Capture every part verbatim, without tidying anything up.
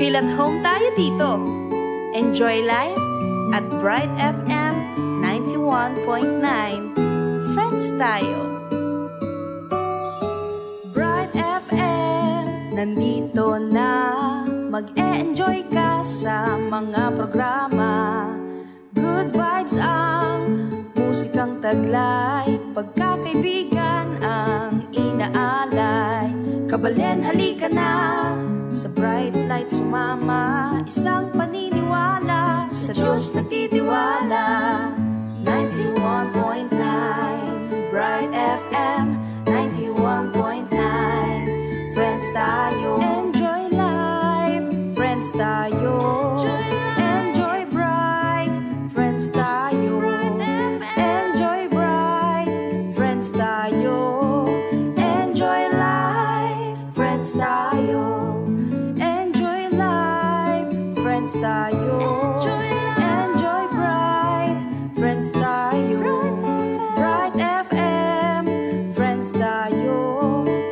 Feel at home tayo dito. Enjoy life at Bright F M ninety-one point nine. Friends tayo. Bright F M, nandito na. Mag-e-enjoy ka sa mga programa. Good vibes ang musikang taglay, pagkakaibigan ang inaalay. Kabalen, halika na, sa bright light sumama, isang paniniwala, sa Diyos nagtitiwala. Ninety-one point nine Bright F M, ninety-one point nine. Friends tayo. Enjoy life. Friends tayo. Enjoy life. Enjoy bright. Friends tayo. Bright F M. Enjoy bright. Friends tayo. Enjoy life. Friends tayo. Enjoy life. Friends tayo. Enjoy life. Enjoy bright. Friends tayo. Bright F M. Bright F M. Friends tayo.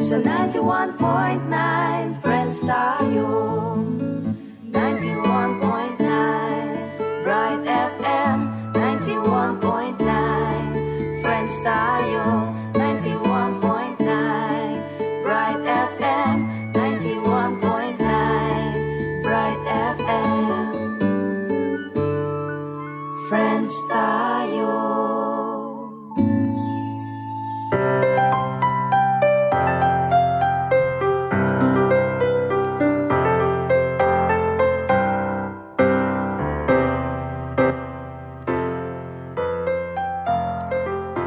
Sa ninety-one point nine, friends tayo. Ninety-one point nine Bright F M. Ninety-one point nine, friends tayo. Ninety-one point nine Bright F M. Ninety-one point nine Bright F M. Friends tayo.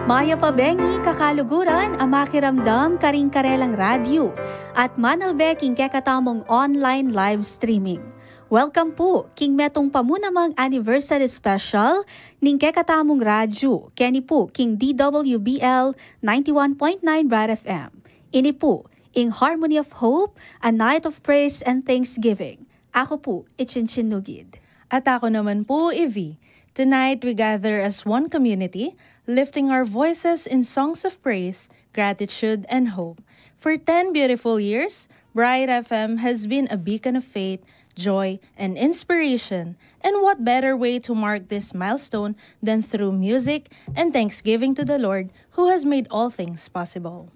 Mayap a bengi, kakaluguran, a makiramdam karing karelang radyo at manalbe king kekatamung online live streaming. Welcome pu king metung pa mu namang anniversary special ning kekatamung radyo, keni pu king D W B L ninety-one point nine Bright F M. Ini pu ing Harmony of Hope, a night of praise and thanksgiving. Aku pu i Chinchin Nugid. At aku naman pu, Ivy. Tonight we gather as one community, lifting our voices in songs of praise, gratitude, and hope. For ten beautiful years, Bright F M has been a beacon of faith, joy, and inspiration. And what better way to mark this milestone than through music and thanksgiving to the Lord who has made all things possible?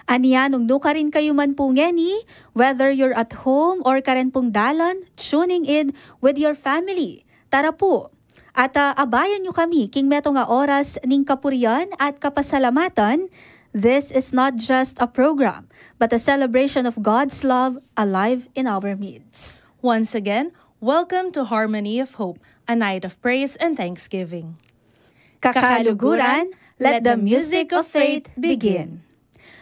Ania, nung nukarin kayu man pu ngeni, whether you're at home or karen pung dalan, tuning in with your family. Tara pu, at, ah, abayan yu kami king metung a oras ning kapurian at kapasalamatan. This is not just a program, but a celebration of God's love alive in our midst. Once again, welcome to Harmony of Hope, a night of praise and thanksgiving. Kakaluguran, let the music of faith begin.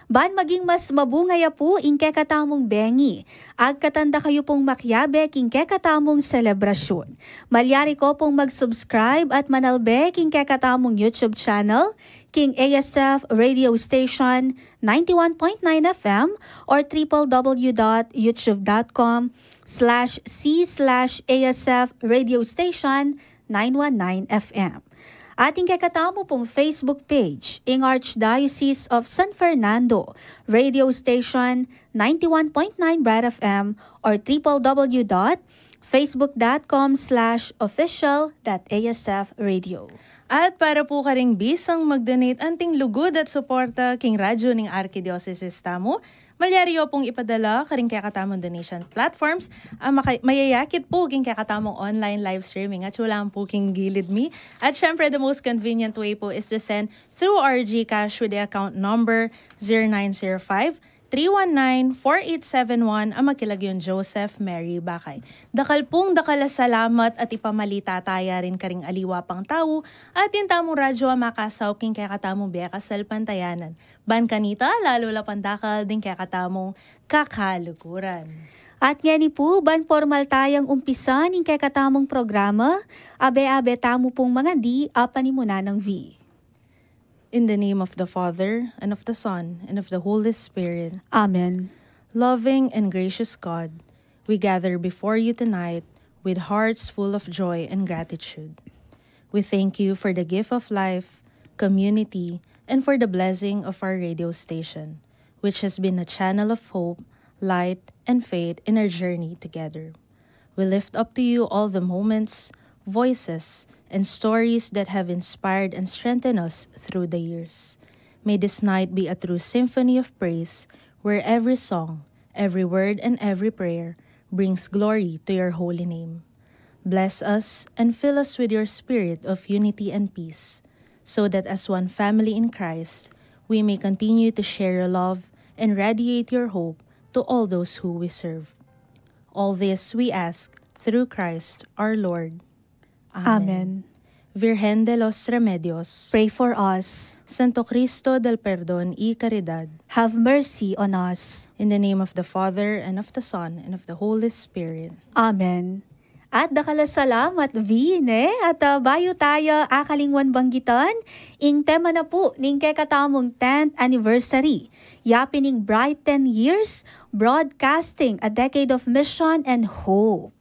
Ban maging mas mabunga ya pu ing kekatamung bengi, agkatan da kayu pung makiabe king kekatamung selebrasyun. Malyari ko pung mag-subscribe at manalbe king kekatamung YouTube channel, king A S F Radio Station ninety-one point nine F M or triple W dot youtube dot com slash C slash A S F Radio Station nine one nine F M. At ing kekatamu pung Facebook page, ing Archdiocese of San Fernando Radio Station ninety-one point nine Bright F M or triple W dot facebook dot com slash official dot A S F radio. At para pu karing bisang mag-donate anting lugud at suporta king radyo ning Arkidiosesis tamu, malyari yu pung ipadala karing kekatamung donation platforms, a maka-, mayayakit pu king kekatamung online live streaming. Atsu lang pu king gilid mi. At syempre, the most convenient way pu is to send through our GCash with the account number zero nine zero five, three one nine, four eight seven one, a makilagyun Joseph Mary Bakay. Dakal pung dakal a salamat at ipamalitaya rin karing aliwa pang tau, at ing tamung radyo a makasaup king kekatamung bie kasalpantayanan. Ban kanita, lalu la pandakal ding kekatamung kakaluguran. At ngeni pu, ban pormal tayang umpisan ing kekatamung programa, abe-abe tamu pung mangadi a panimunan nang V. In the name of the Father, and of the Son, and of the Holy Spirit. Amen. Loving and gracious God, we gather before you tonight with hearts full of joy and gratitude. We thank you for the gift of life, community, and for the blessing of our radio station, which has been a channel of hope, light, and faith in our journey together. We lift up to you all the moments, voices, and stories that have inspired and strengthened us through the years. May this night be a true symphony of praise, where every song, every word, and every prayer brings glory to your holy name. Bless us and fill us with your spirit of unity and peace, so that as one family in Christ, we may continue to share your love and radiate your hope to all those who we serve. All this we ask through Christ our Lord. Amen. Amen. Virgen de los Remedios, pray for us. Santo Cristo del Perdon y Caridad, have mercy on us. In the name of the Father, and of the Son, and of the Holy Spirit. Amen. At dakal a salamat, Vee, ne? At, ah, bayu taya akalingwan banggitan, ing tema na pu ning kekatamung tenth anniversary, yapin ing Bright Ten Years, Broadcasting, A Decade of Mission and Hope.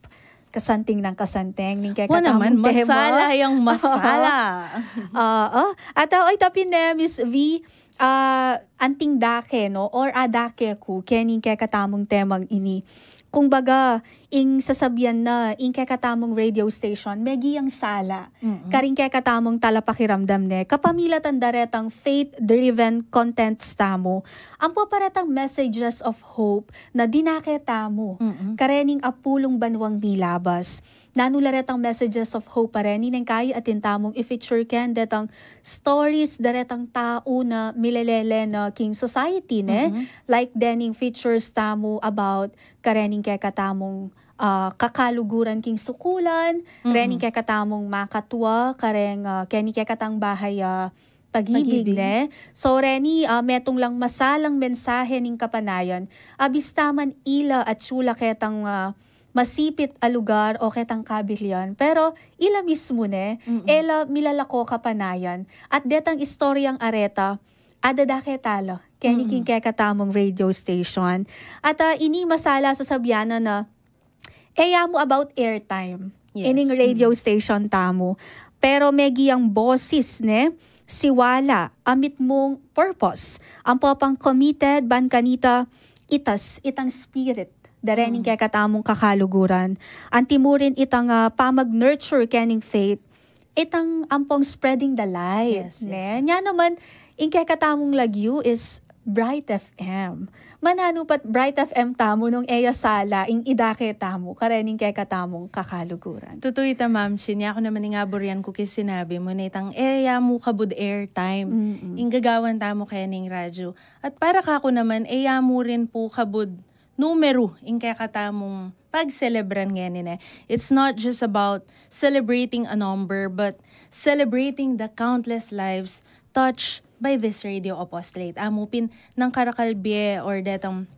Kasanting nang kasanting ning kekatamung tema. Wa naman, masala yang masala. Oo. At, ah, oy, tapin ne, Miss Vee, ah, anting dake, no? Or, ah, dake ku kening kekatamung temang ini. Kumbaga, ing sasabian na, ing kekatamung radio station, megi yang sala. Mm-mm. Karing kekatamung talapakiramdam ne, kapamilatan da retang faith-driven contents tamu, ampo pa retang messages of hope na dinake tamu, mm-mm, karening apulung banuang milabas. Nanu la retang messages of hope pa reni, neng kai atin tamung i-feature ken detang stories da retang tau na milelele na king society, ne? Mm-hmm. Like dening features tamu about karening kekatamung, ah, kakaluguran king sukulan, mm-hmm, rening kekatamung makatua, kareng, ah, keni kekatang bahaya pag-ibig, pag-ibig, ne? So, reni, ah, metung lang masalang mensahe ning kapanayan, abista man ila atyu la ketang, ah, masipit a lugar o ketang kabilian. Pero ila mismu, ne? Mm-mm. Ela milalako kapanayan. At detang istoryang areta, adadake tala keni, mm-mm, king kekatamung radio station. At, ah, ini masala sasabian na na, e ya mu about airtime, yes, ining radio, mm, station tamu. Pero megi yang bosis, ne, siwala, a mitmung purpose, ampo pang committed ban kanita, itas itang spirit da rening, mm, kekatamung kakaluguran. Anti mu rin itang, ah, pamag-nurture kening faith, itang ampong spreading the light, yes, yes, ne? Nya naman, ing kekatamung lagyu is Bright F M. Mananu pat Bright F M tamu nung e ya sala ing idake tamu karening kekatamung kakaluguran? Tutu ita, Ma'am Chin. Yaku naman ing aburian ku king sinabi mu, ne, itang e ya mu kabud airtime, mm-mm, ing gagawan tamu kening radyu. At para kaku naman, e ya mu rin pu kabud numeru ing kekatamung pagselebran ngeni, ne. It's not just about celebrating a number, but celebrating the countless lives touched by this radio apostolate. Amu pin nang karakal bie or detang,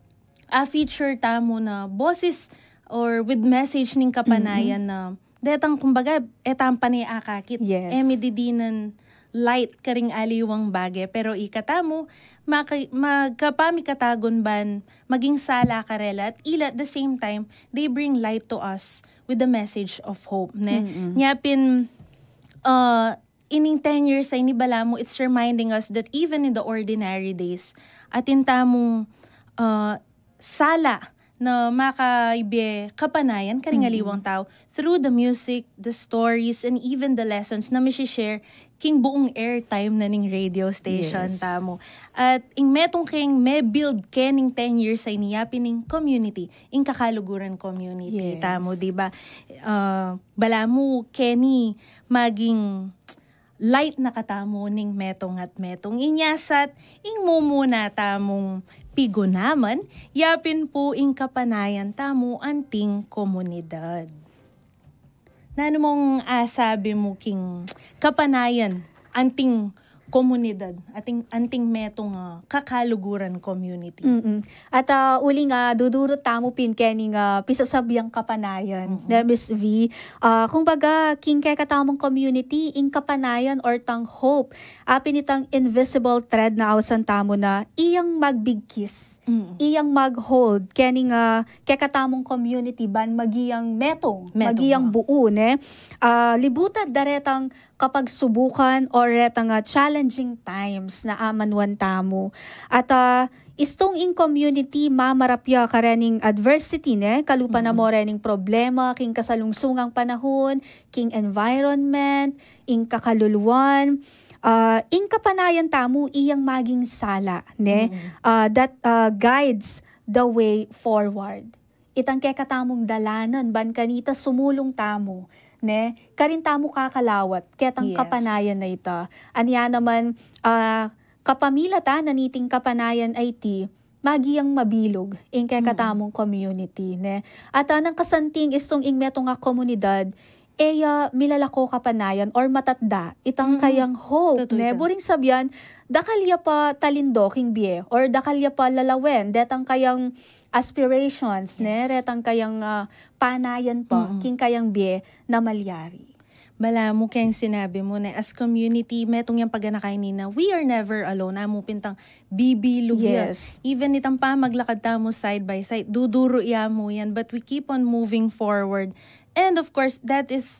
ah, feature tamu na bosis or with message ning kapanayan, mm-hmm, na detang, kumbaga, e tamu pa ne akakit. Yes. E mi didinan light karing aliwang bage, pero ikatamu, maka-, magkapamikatagun ban maging sala karela, at ila at the same time, they bring light to us with the message of hope, ne? Mm-mm. Nya pin, uh, ining ten years a ini, balamu, it's reminding us that even in the ordinary days, atin tamung, uh, sala na makaibie kapanayan karing, mm-mm, aliwang tau through the music, the stories, and even the lessons na misi-share king buung airtime na ning radio station, yes, tamu. At ing metung keng me-build kening ten years a ini, yapin ing community, ing kakaluguran community, yes, tamu, di ba? Ah, balamu keni maging light na katamu ning metung at metung. Inya sa, ing mumuna tamung pigunaman, yapin pu ing kapanayan tamu anting komunidad. Nanu mung asabi mu king kapanayan anting komunidad, ating, anting metung, ah, kakaluguran community? Mm-mm. At, ah, uling, ah, dudurut tamu pin kening, ah, pisasabiang kapanayan, mm-mm, ne, Miss V. Ah, kumbaga, king kekatamung community, ing kapanayan or tang hope, apin itang invisible thread na ausan tamu na iyang magbigkis, mm, iyang mag-hold kening, ah, kekatamung community ban maging metung, metung, maging, ah, buu, ne? Ah, libutad da retang kapagsubukan o retang, ah, challenging times na amanuan tamu. At, ah, Istung ing community mamarap ya karening adversity, ne? Kalupa na mo rening problema, king kasalungsungang panahun, king environment, ing kakaluluan, ah, ing kapanayan tamu iyang maging sala, ne? Ah, that, ah, guides the way forward. Itang kekatamung dalanan, ban kanita sumulung tamu, ne? Karin tamu kakalawat ketang kapanayan a ita. Anya naman, ah, kapamilatan na niting kapanayan a iti, maging mabilug ing kekatamung community, ne? At, ah, nang kasanting istung ing metung a komunidad, e ya milalako kapanayan or matatda itang kayang hope, ne? Buring sabian, dakal ya pa talindok ing bie, or dakal ya pa lalawen detang kayang aspirations, ne? Retang kayang, ah, panayan pa king kayang bie na malyari. Balamu keng sinabi mu, ne, as community, metung yang paganaka ini na we are never alone. Amu pin itang bibilug ya. Even itang pamaglakad tamu side by side, duduru ya mu yan, but we keep on moving forward. And of course, that is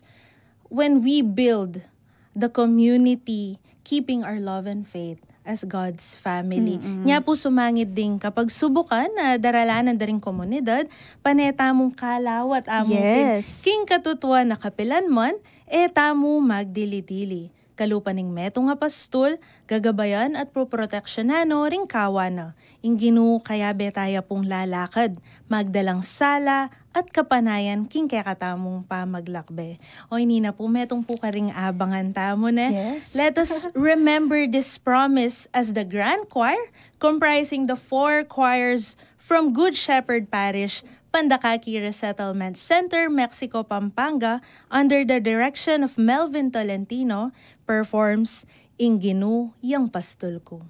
when we build the community, keeping our love and faith as God's family. Nya pu sumangid ding kapagsubukan na daralanan da ring komunidad, pane tamung kalawat amu pin king katutuan na kapilan man, e tamu magdili-dili. Kalupa ning metung a pastul, gagabayan at poproteksyonan no ring kawan na. Ing Ginu kayabe taya pung lalakad, magdalang sala at kapanayan king kekatamung pamaglakbe. O ini na pu, metung pu karing abangan tamu, ne? Let us remember this promise as the Grand Choir, comprising the four choirs from Good Shepherd Parish, Pandakaki Resettlement Center, Mexico, Pampanga, under the direction of Melvin Tolentino, performs Ing Ginu yang Pastul Ku.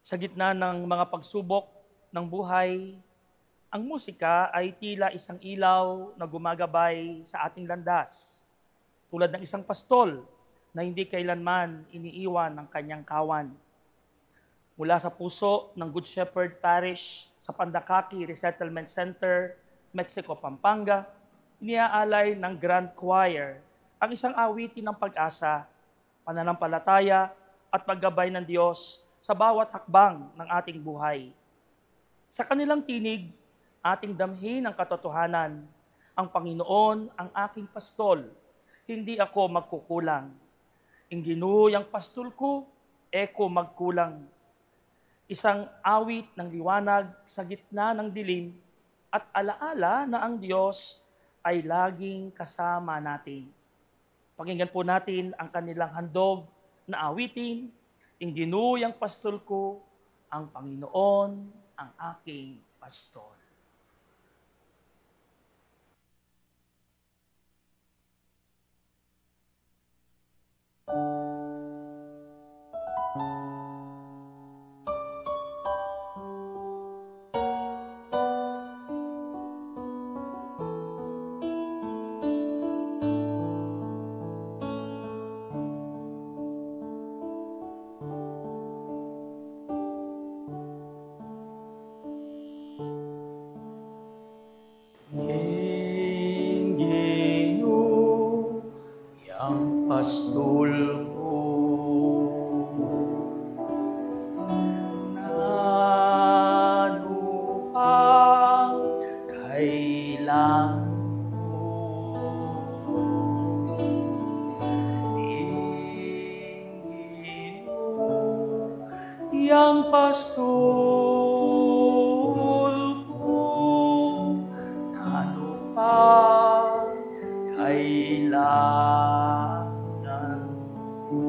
Sa gitna ng mga pagsubok ng buhay, ang musika ay tila isang ilaw na gumagabay sa ating landas, tulad ng isang pastol na hindi kailanman iniiwan ng kanyang kawan. Mula sa puso ng Good Shepherd Parish sa Pandakaki Resettlement Center, Mexico, Pampanga, iniaalay ng Grand Choir ang isang awitin ng pag-asa, pananampalataya, at paggabay ng Diyos sa bawat hakbang ng ating buhay. Sa kanilang tinig, ating damhin ang katotohanan, "Ang Panginoon ang aking pastol, hindi ako magkukulang. Ing Ginu yang pastul ku, e ku magkulang." Isang awit ng liwanag sa gitna ng dilim at alaala na ang Diyos ay laging kasama natin. Pakinggan po natin ang kanilang handog na awitin, "Ing Ginu yang pastul ku, ang Panginoon ang aking pastor." Ing Ginu yang pastul ku, nanu pang kailangan ku? Ing Ginu yang pastul ku, nanu pang kailangan ku?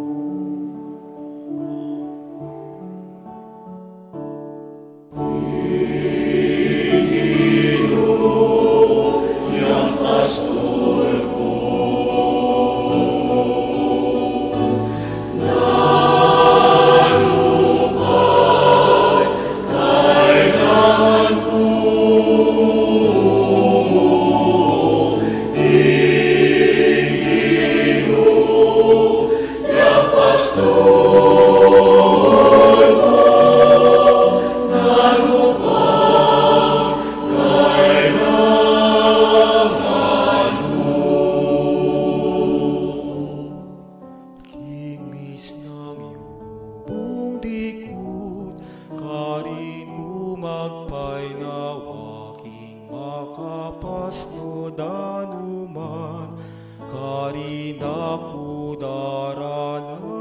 danuman, karin da ku daralan.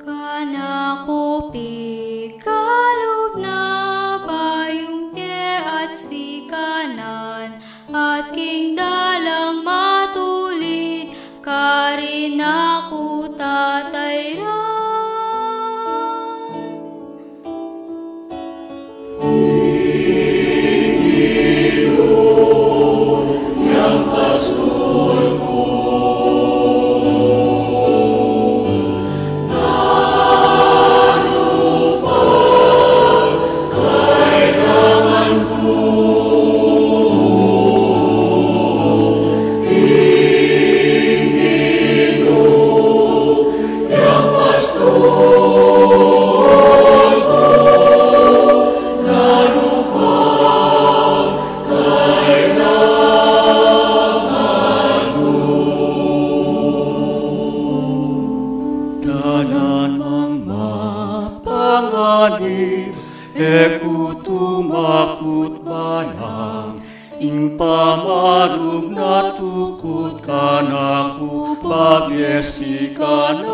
Kanaku pikalub na bayung pie at sikanan, at king dalang matulid, karin na ku tatayran. Dalan mang mapanganib, e ku tumakut balang ing pamarug na tukut kanaku pabie sikanan.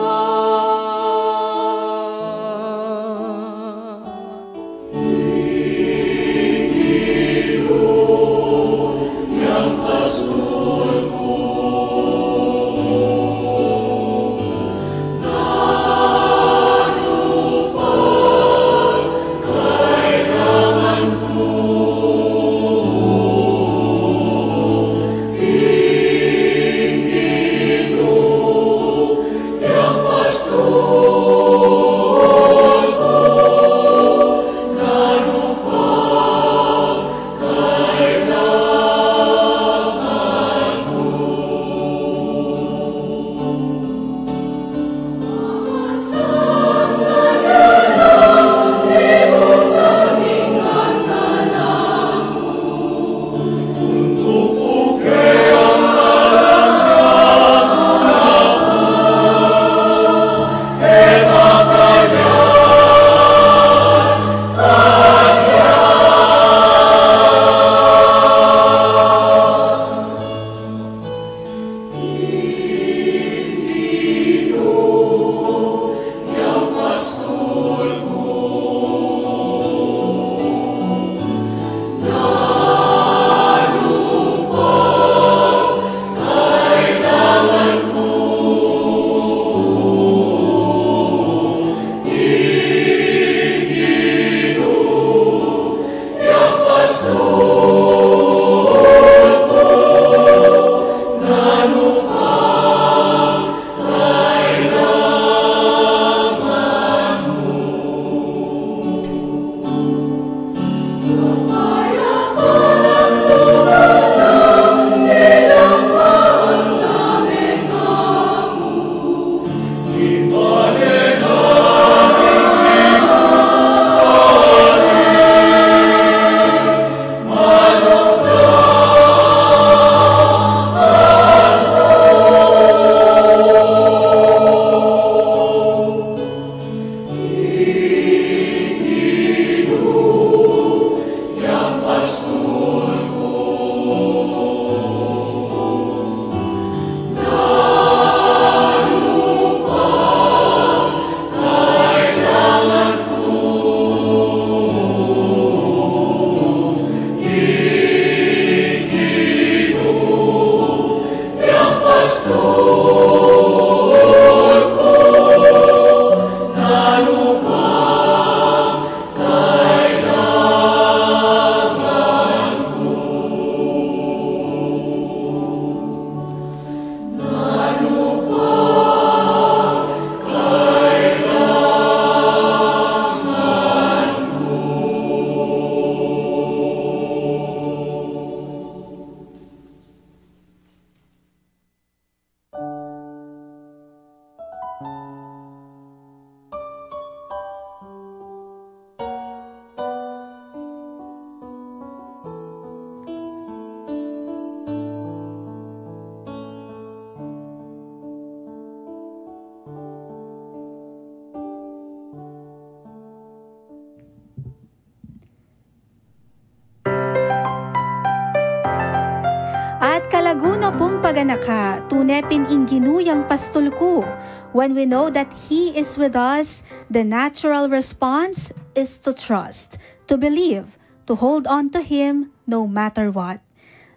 Ganaka, tune pin ing Ginu yang pastul ku. When we know that He is with us, the natural response is to trust, to believe, to hold on to Him no matter what.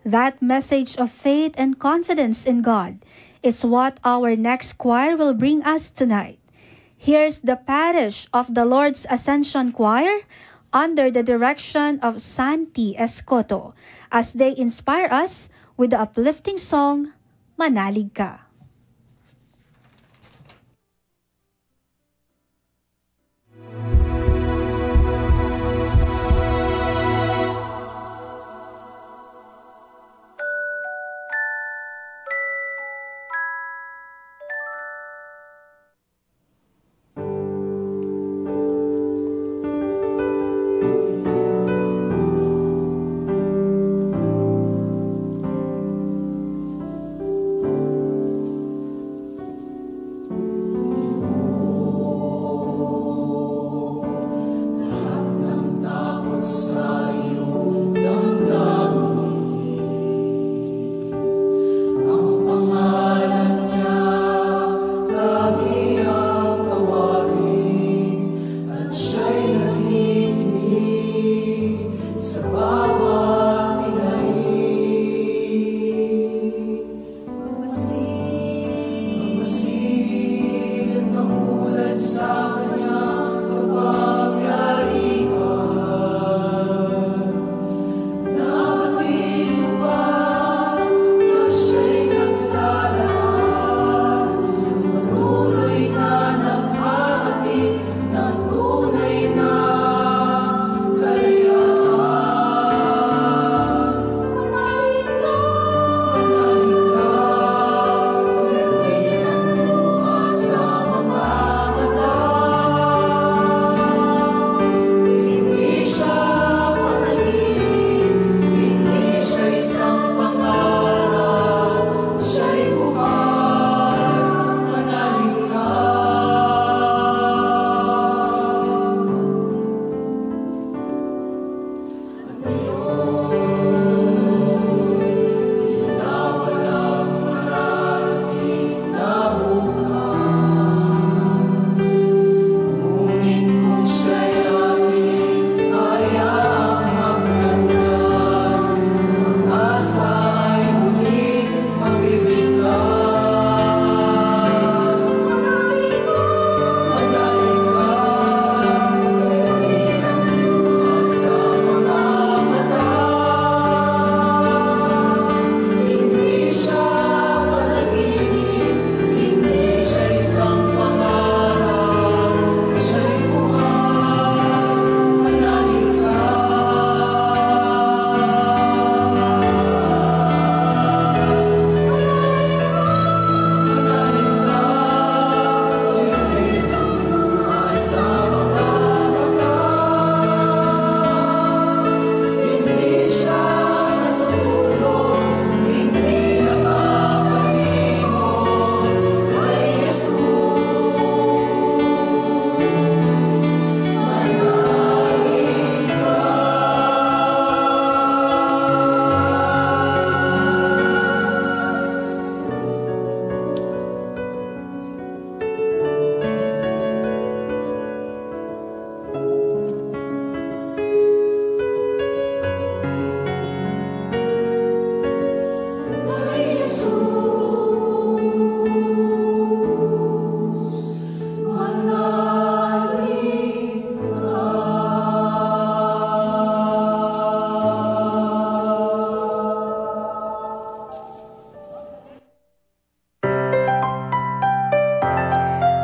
That message of faith and confidence in God is what our next choir will bring us tonight. Here's the Parish of the Lord's Ascension Choir under the direction of Santi Escoto as they inspire us with the uplifting song, Manalig Ka.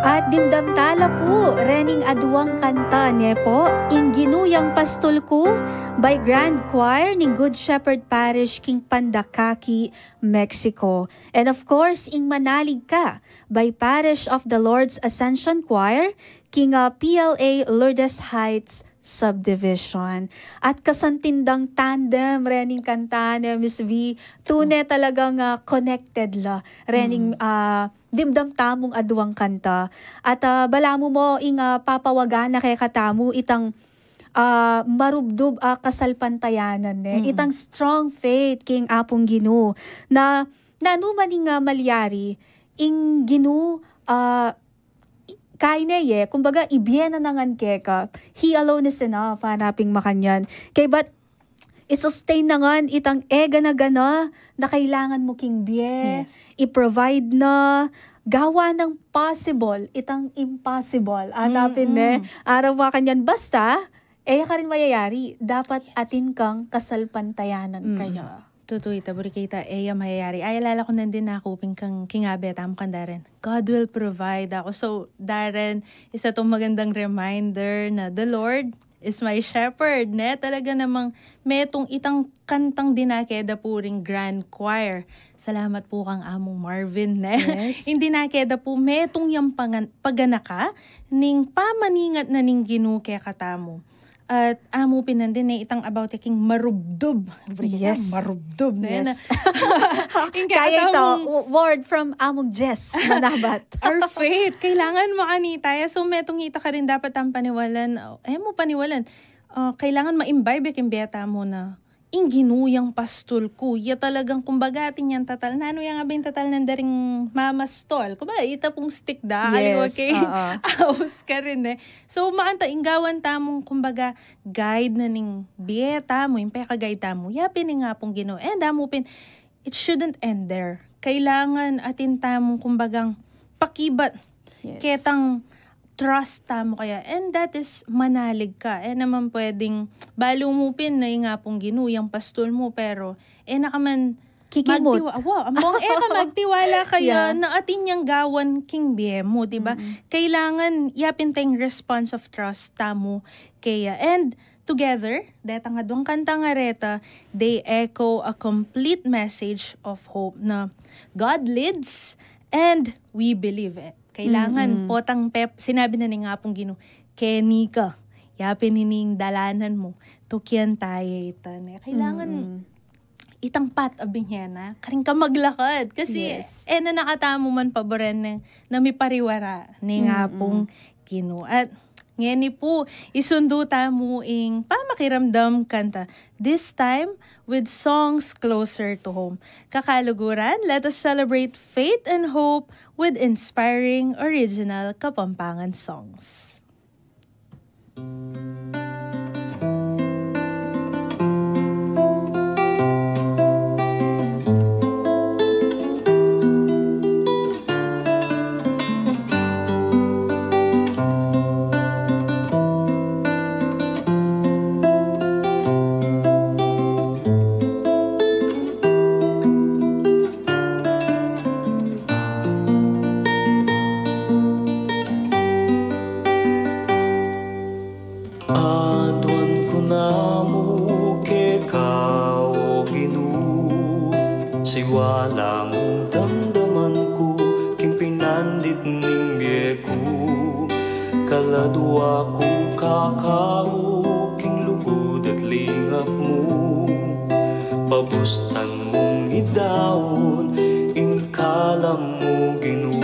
At dimdam tala pu rening aduang kanta, ne pu, ing Ginu yang Pastul Ku by Grand Choir ning Good Shepherd Parish king Pandakaki, Mexico. And of course, ing Manalig Ka by Parish of the Lord's Ascension Choir king, ah, P L A Lourdes Heights Subdivision. At kasantindang tandem rening kanta ne, Miss V, tune talagang, ah, connected la rening, ah, dimdam tamung aduang kanta. At, ah, balamu mo ing, ah, papawagan na kekatamu itang, ah, marubdub a kasalpantayanan, ne? Itang strong faith king Apung Ginu na nanu man ing, ah, malyari, ing Ginu, ah, i-, kaya ne ye, kumbaga, ibie na ngan keka. He alone is enough, hanaping makanyan. Kaybat, i-sustain na ngan itang e gana-gana na kailangan mu king bie, Yes. i-provide na, gawa nang possible itang impossible. Hanapin ne, Mm-mm. araw makanyan. Basta, e ya karin mayayari, dapat Yes. atin kang kasalpantayanan Mm. kaya. Tutu ita, buri kita, e ya mayayari. Ay, alala ku nandin na kuping kang kingabe tamu kang Darren. God will provide ako. So, Darren, isa tong magandang reminder na the Lord is my shepherd, ne? Talaga namang metung itang kantang dinake da pu ring Grand Choir. Salamat pu kang Among Marvin, ne? Yes. Ing dinake da pu, metung yang pangan-, paganaka ning pamaningat na ning Ginu kekatamu. At amu pin nandin, ne, itang about ya king marubdub. Buri kita, Yes. marubdub, ne, Yes. na ing Kaya ito, kekatamung w-, word from Among Jess, manabat. Our faith, kailangan makanita ya. So, metung ita karin dapat ang paniwalan, e mu paniwalan, ah, kailangan ma-imbibe ya king bie tamu na ing Ginu yang pastul ku. Ya talagang, kumbaga, atin yang tatal. Nanu yang abing tatal nang daring mamastol? Kumbaga, ita pung stick da, kaliwa Yes, kay oo. aus karin, e. So, makanita, ing gawan tamung, kumbaga, guide na ning bie tamu, ing peka-guide tamu. Ya pin ing Apung Ginu. And amu pin, it shouldn't end there. Kailangan atin tamung, kumbagang, pakibat Yes. ketang trust tamu kaya. And that is manalig ka. E naman pwedeng balu mu pin na ing Apung Ginu yang pastul mu, pero e na ka man Kikimut. magtiwa-, awa, among e ka magtiwala kaya Yeah. na atin yang gawan king bie mu, di ba? Mm-mm. Kailangan ya pin teng response of trust tamu kaya. And together, detang adwang kantang areta, they echo a complete message of hope na God leads and we believe it. Kailangan Mm-mm. potang pep-, sinabi na ning Apung Ginu, "Keni ka, ya pin ining dalanan mu, tukian taya ita," ne. Kailangan Mm-mm. itang pat a binyena, karin ka maglakad. Kasi, Yes. e na nakatamu man paboran na, na mipariwara ning Mm-mm. Apung Ginu. At ngeni pu, isundu tamu ing pamakiramdam kanta. This time, with songs closer to home. Kakaluguran, let us celebrate faith and hope with inspiring original Kapampangan songs. Aduan ku na mu keka, o Ginu, siwala mu damdaman ku king pinandit ning bie ku. Kaladua ku kakau king lugud at lingap mu. Pabustan mung idaun ing kalam mu, Ginu.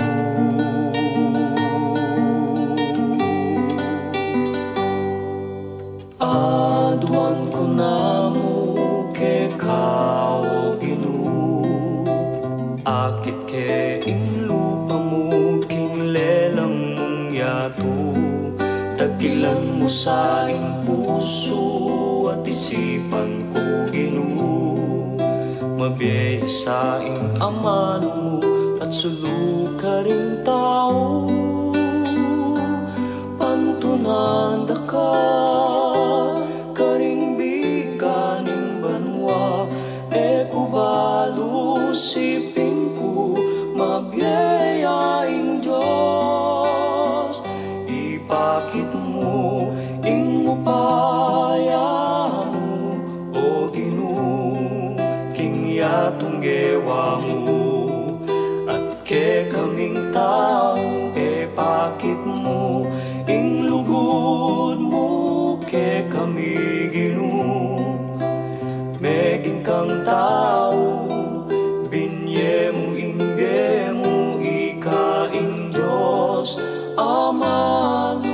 Aduan ku na mu keka, o Ginu, akit ke ing lupa mu king lelang mung yatu. Dagilan mu sa ing pusu at isipan ku, Ginu. Mabie sa ing amalu mu at sulu karing tau. Pantunan da ka karing bigan ning banua, e ku balu siping ku, mabie ya ing Dios. Ipakit mu ing upaya mu, o Ginu, king yatung gewa mu, at kekaming tau, ipakit mu ing lugud mu kekami, Ginu. Meging kang tau, binye mu ing bie mu, ika ing Dios a malugud.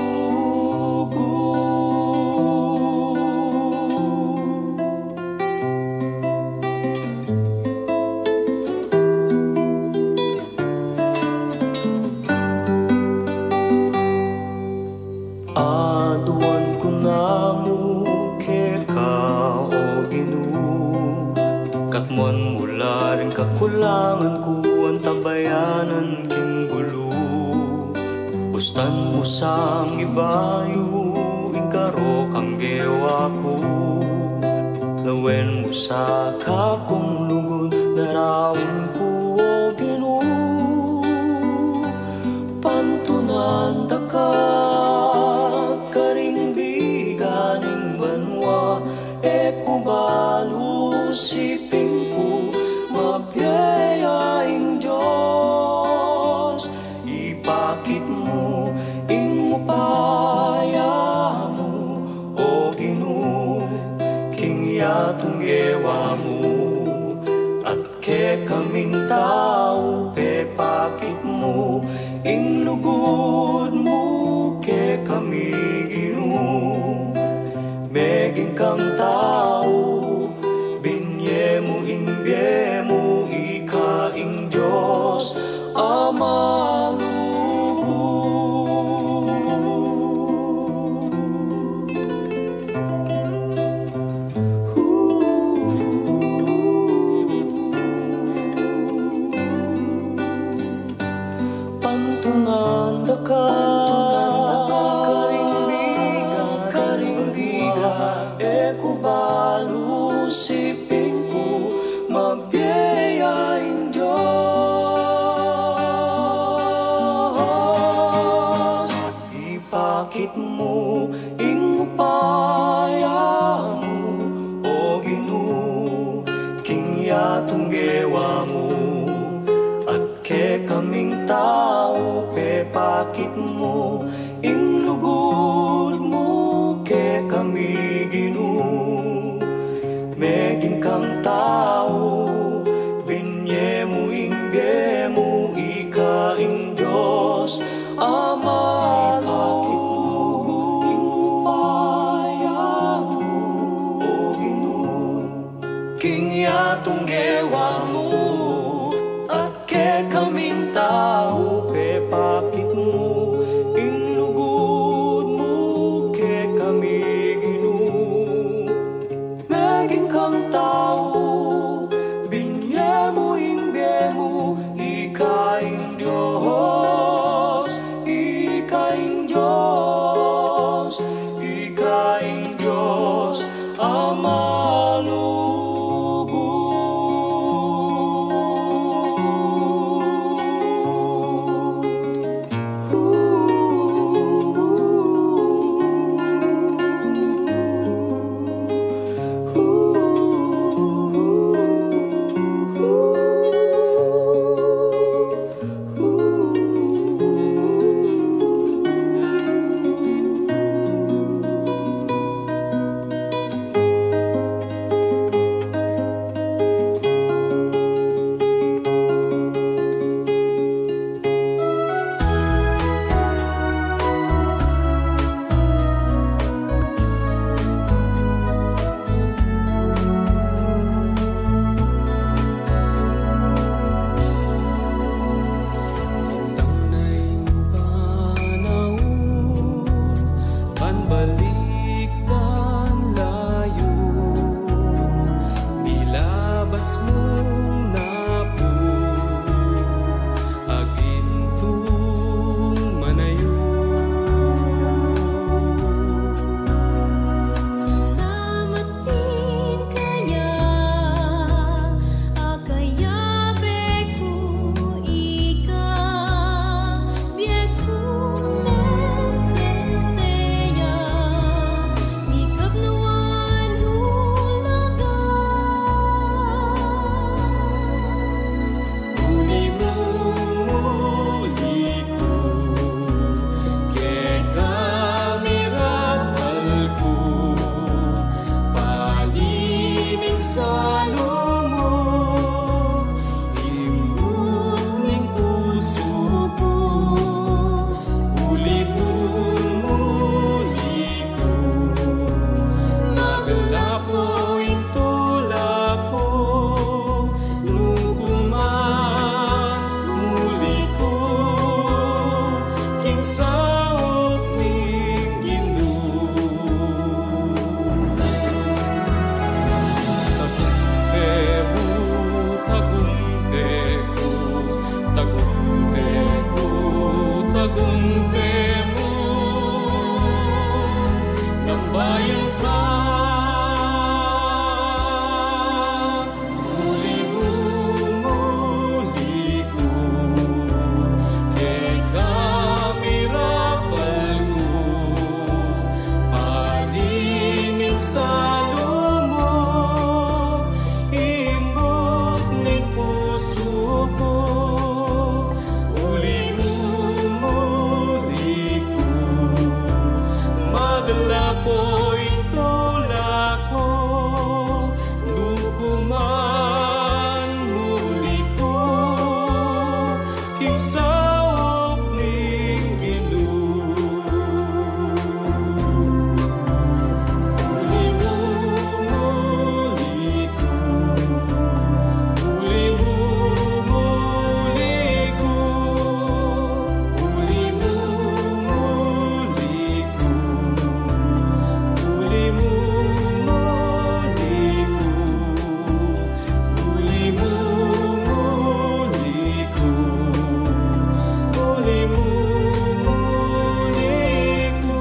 Ku antabayanan king bulu, bustan mu sang ibayu ing karokang gewa ku. Lawen mu sa kakung lugud daraun ku, O Ginu. Pantunan da ka karing biga ning banua, e ku balu siping ku, mabie ya ing Dios. Ipakit mu ing upaya mu, O Ginu, king yatung gewa mu, at kekaming tau pepakit mu ing lugud mu kekami, Ginu. Meging kang tau, binye mu ing bie mu, ika ing Dios a malugud. Pantunan da ka karing biga, karing biga, e ku balu siping ku, mabie ya ing Dios. Ipakit mu ing upaya mu, O Ginu, king yatung gewa mu, at kekaming tau pepakit mu ing lugud mu kekami, Ginu. Meging kang tau, binye mu ing bie mu, ika ing Dios a malugud. Ipakit mu ing upaya mu, O Ginu, king yatung gewa mu, at kekaming tau pepakit mu ing lugud mu kekami, Ginu. Meging kang tau, Bayan ka, muli mu, muli ku, keka mirapal ku, padining salu mu, imbut ning pusu ku, muli mu, muli ku, maglapo ing tula ku, nu ku man muli ku, king saup ning Ginu. Muli mu, muli ku, muli mu, muli ku, muli mu, muli ku, muli mu, muli ku, muli mu, muli ku, muli mu, muli ku.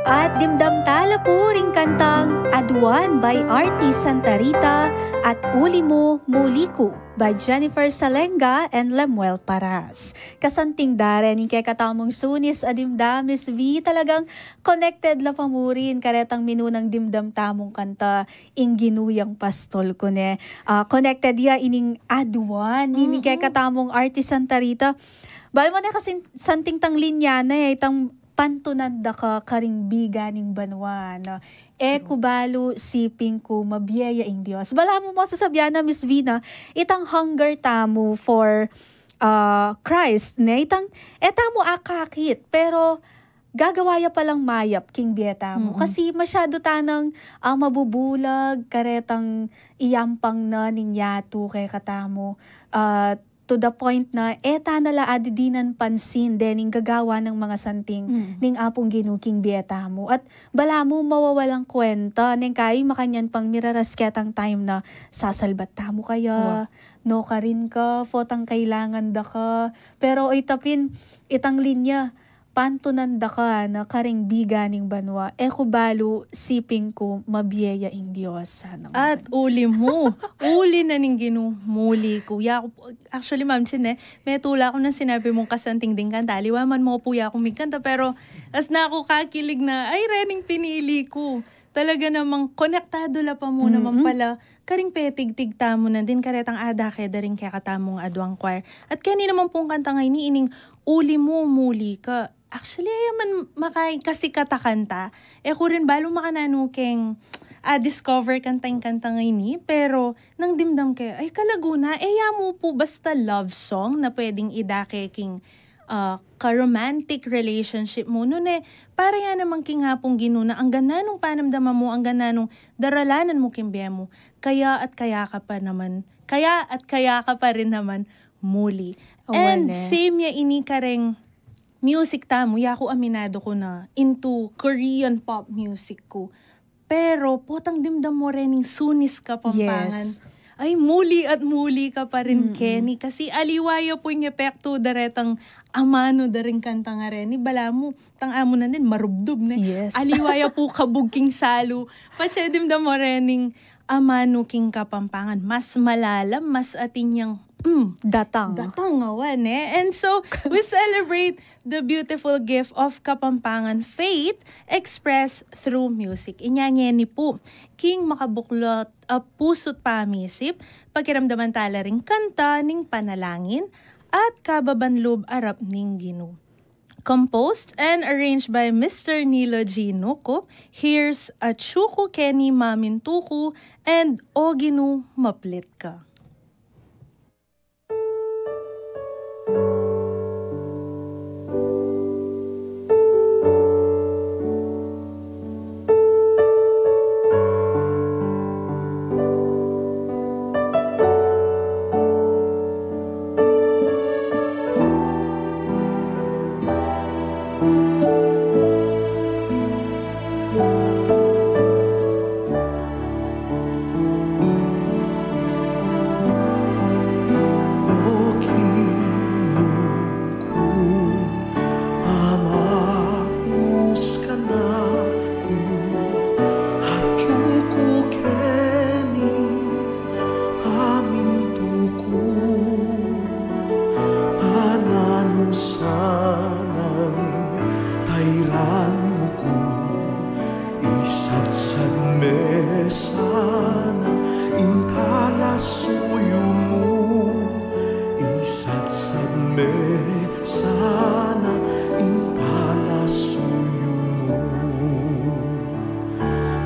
At dimdam tala pu ring kantang Aduan by Artie Santa Rita at Uli Mu, Muli Ku by Jennifer Salenga and Lemuel Paras. Kasanting da rening kekatamung sunis a dimdam, Miss V, talagang connected la pa mu rin karetang minunang dimdam tamung kanta, Ing Ginu Yang Pastol Ku, ne. Ah, connected ya ining Aduan, ining kekatamung Artie Santa Rita. Bal mu ne kasi santing tang linya na, eh, itang pantunan da ka karing biga ning banua, no? E ku balu siping ku mabie ya ing Dios. Balamu masasabian na, Miss Vina, itang hunger tamu for, ah, Christ, ne? Itang, e tamu akakit, pero gagawa ya palang mayap king bie tamu. Kasi masyadu tanang, ah, mabubulag karetang iyampang na ning yatu kekatamu. Ah, to the point na e ta na la adidinan pansin dening gagawa nang mga santing ning Apung Ginu king bie tamu. At balamu mawawalang kwenta, neng kai makanyan pang miraras ketang time na sasalbat tamu kaya, nukarin ka, potang kailangan da ka. Pero oy tapin, itang linya, pantunan da ka na karing biga ning banua, e ku balu siping ku mabie ya ing Dios. At uli mu, uli na ning Ginu, muli ku. Ya ku, actually, Ma'am Chin, eh, metula ku nang sinabi mung kasanting ding kanta. Aliwa man mu pu ya ku migkanta, pero as na ku kakilig na, ay, rening pinili ku. Talaga namang konektadu la pa mu naman pala karing petigtig tamu nandin karetang adake da ring kekatamung Aduang Choir. At keni naman pung kanta ngeni, ining Uli Mu, Muli Ka. Actually, e ya man makanyan kasikat a kanta. E ku rin balu makananu keng, ah, discover kanta ing kanta ngeni, pero nang dimdam ke, ay, kalagu na, e ya mu pu basta love song na pwedeng idake king, ah, ka-romantic relationship mu. Nune, para ya naman king Apung Ginu na angga nanung panamdaman mu, angga nanung daralanan mu king bie mu, kaya at kaya ka pa naman, kaya at kaya ka pa rin naman muli. And same ya ini kareng music tamu, ya ku aminadu ku na into Korean pop music ku. Pero potang dimdam mu rening sunis Kapampangan. Ay, muli at muli ka pa rin, Kenny. Kasi aliwa ya pu ing epektu daretang amanu da ring kanta ngareni. Balamu, tang amu nandin, marubdub, ne? Aliwa ya pu kabug king salu. Patse dimdam mu rening amanu king Kapampangan. Mas malalam, mas atin yang, mm, datang. Datang, awa, ne? And so, we celebrate the beautiful gift of Kapampangan faith expressed through music. Inya ngeni pu, king makabuklot a pusu't pamisip, pakiramdaman tala ring kanta ning panalangin at kababan lub arap ning Ginu. Composed and arranged by Mister Nilo G. Nucup, here's Atsu Ku Keni Mamintu Ku and O Ginu, Maplit Ka. Mintuku, mananu sanang tairan mu ku, isatsat me sana ing talasuyu mu, isatsat me sana ing talasuyu mu.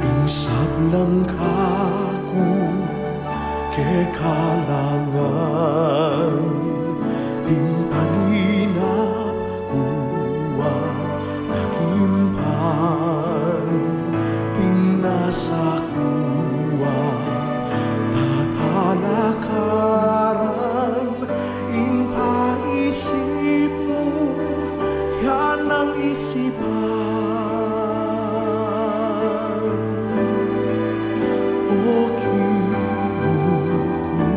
Ing sablang kaku keka la ngan, ing paninap ku at takimpan, ing nasa ku at tatalakaran, ing paisip mu, yan ang isipan. O Ginu ku,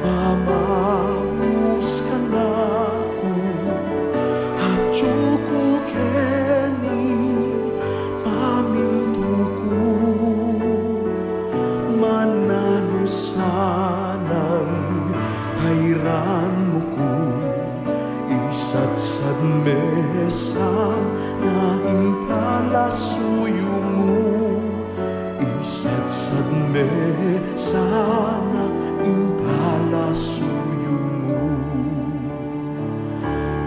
mamaus ka na ku, atyu ku keni, mamintuku, mananu sanang tairan mu ku, isatsat me sana ing talasuyu mu, isatsat me sana ing talasuyu mu.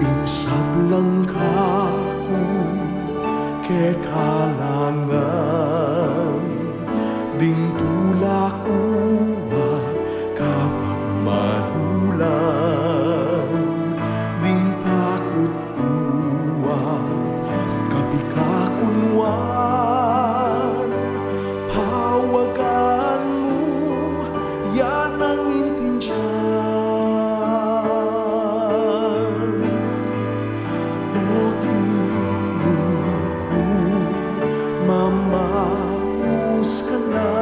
Ing sablang kaku keka la ngan, ding tula ku at kapagmanulan, ding takut ku at kapikakunwan, pawagan mu, yan ang intindian. O Ginu ku, mamaus ka na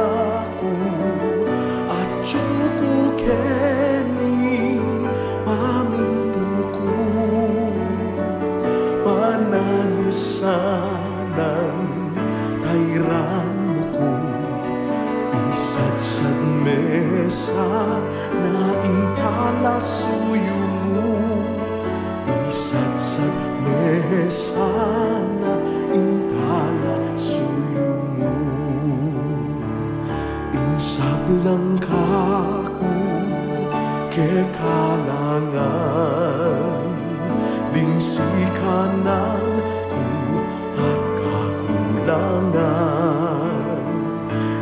ku, atyu ku keni, mamintuku, mananu sanang tairan mu ku, isatsat me sana ing talasuyu mu, isatsat me sana ing talasuyu mu. Ing sablang kaku keka la ngan, ding sikanan ku at kakulangan,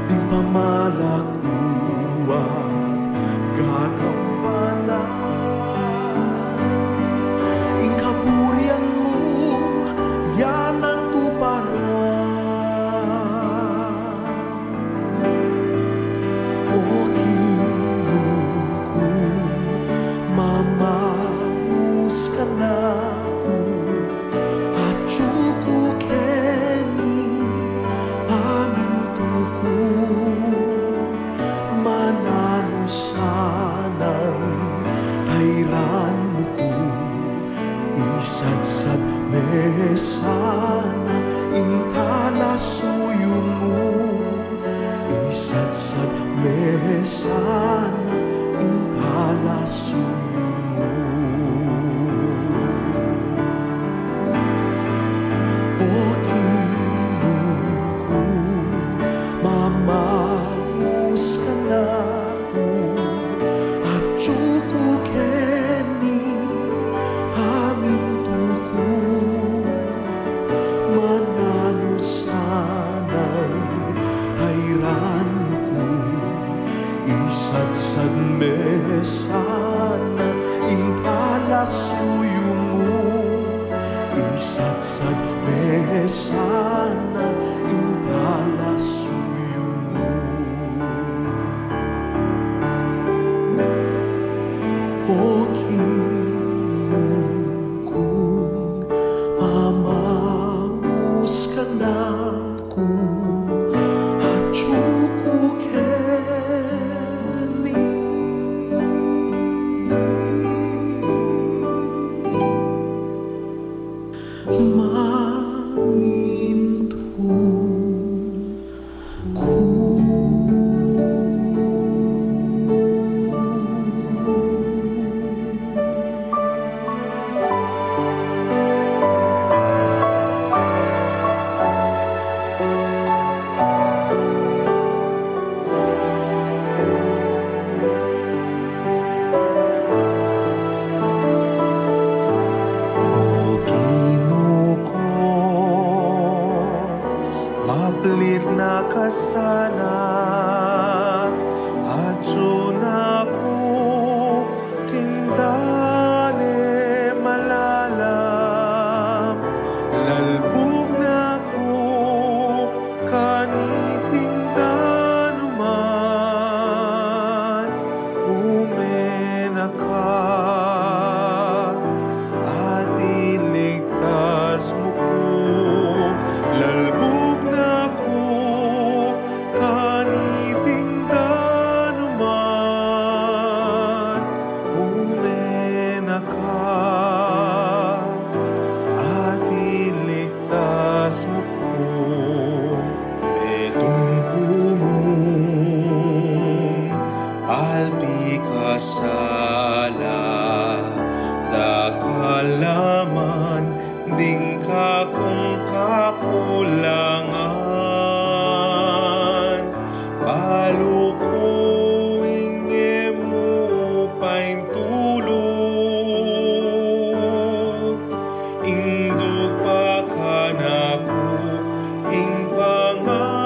ding pamalakuan at gagampanan, ing kaburian mu, yan ang tuparan. O Ginu ku, mamaus ka na ku, atyu ku keni, mamintuku, mananu sanang tairan mu ku, isatsat me sana ing talasuyu mu, isatsat me sana ing talasuyu mu. O Ginu ku, mamaus ka na ku, atyu ku keni, mamintuku, mananu sanang tairan mu ku, isatsat me sana ing talasuyu mu, isatsat me sana ing talasuyu mu. O Ginu ku, mamaus ka na ku, atyu ku keni. kasala, dakal la man ding kakung kakulangan, balu ku ing e mu paintulut, ing duk pa kanaku ing panganib.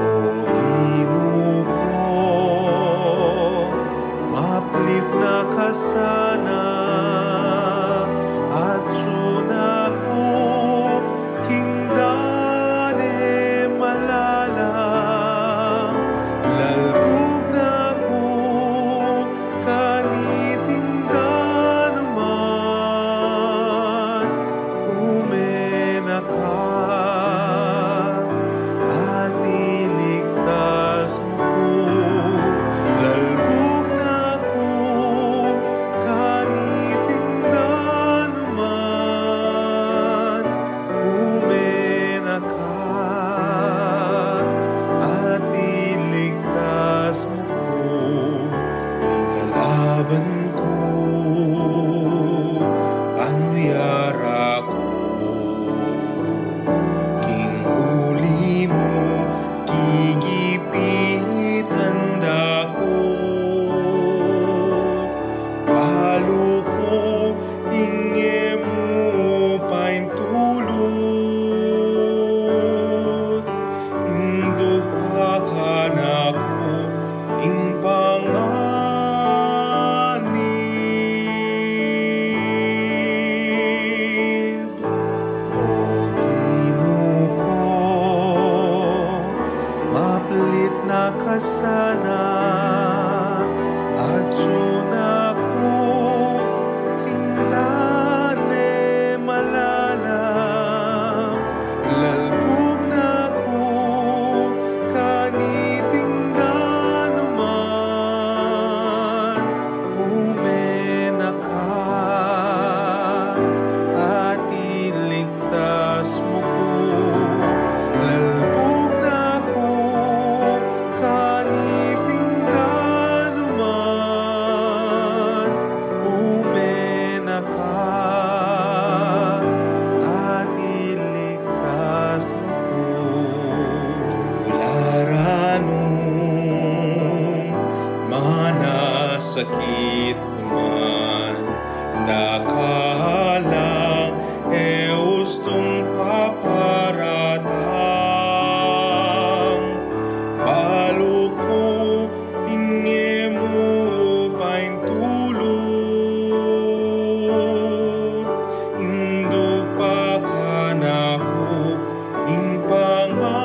O Ginu ku, maplit na ka sana, atsu na ku king dan e malalam, lalbug na ku kaniting danuman, ume na ka at iligtas mu ku, lalbug na ku kaniting danuman, ume na ka at iligtas mu ku. Ing kalaban ku, panuyara ku, king uli mu gigipitan da ku, balu ku ing e mu paintulut, ing duk pa kanaku ing panganib. O Ginu ku, maplit na ka sana, atsu na ku king dan e malalam, lalbug na ku kaniting danuman, ume na ka at iligtas mu ku, lalbug na ku kaniting danuman, ume na ka at iligtas mu ku. Tularan nung manasakit ku man, dakal lang e ustung paparatang, balu ku ing e mu paintulut, ing duk pa kanaku ing panganib.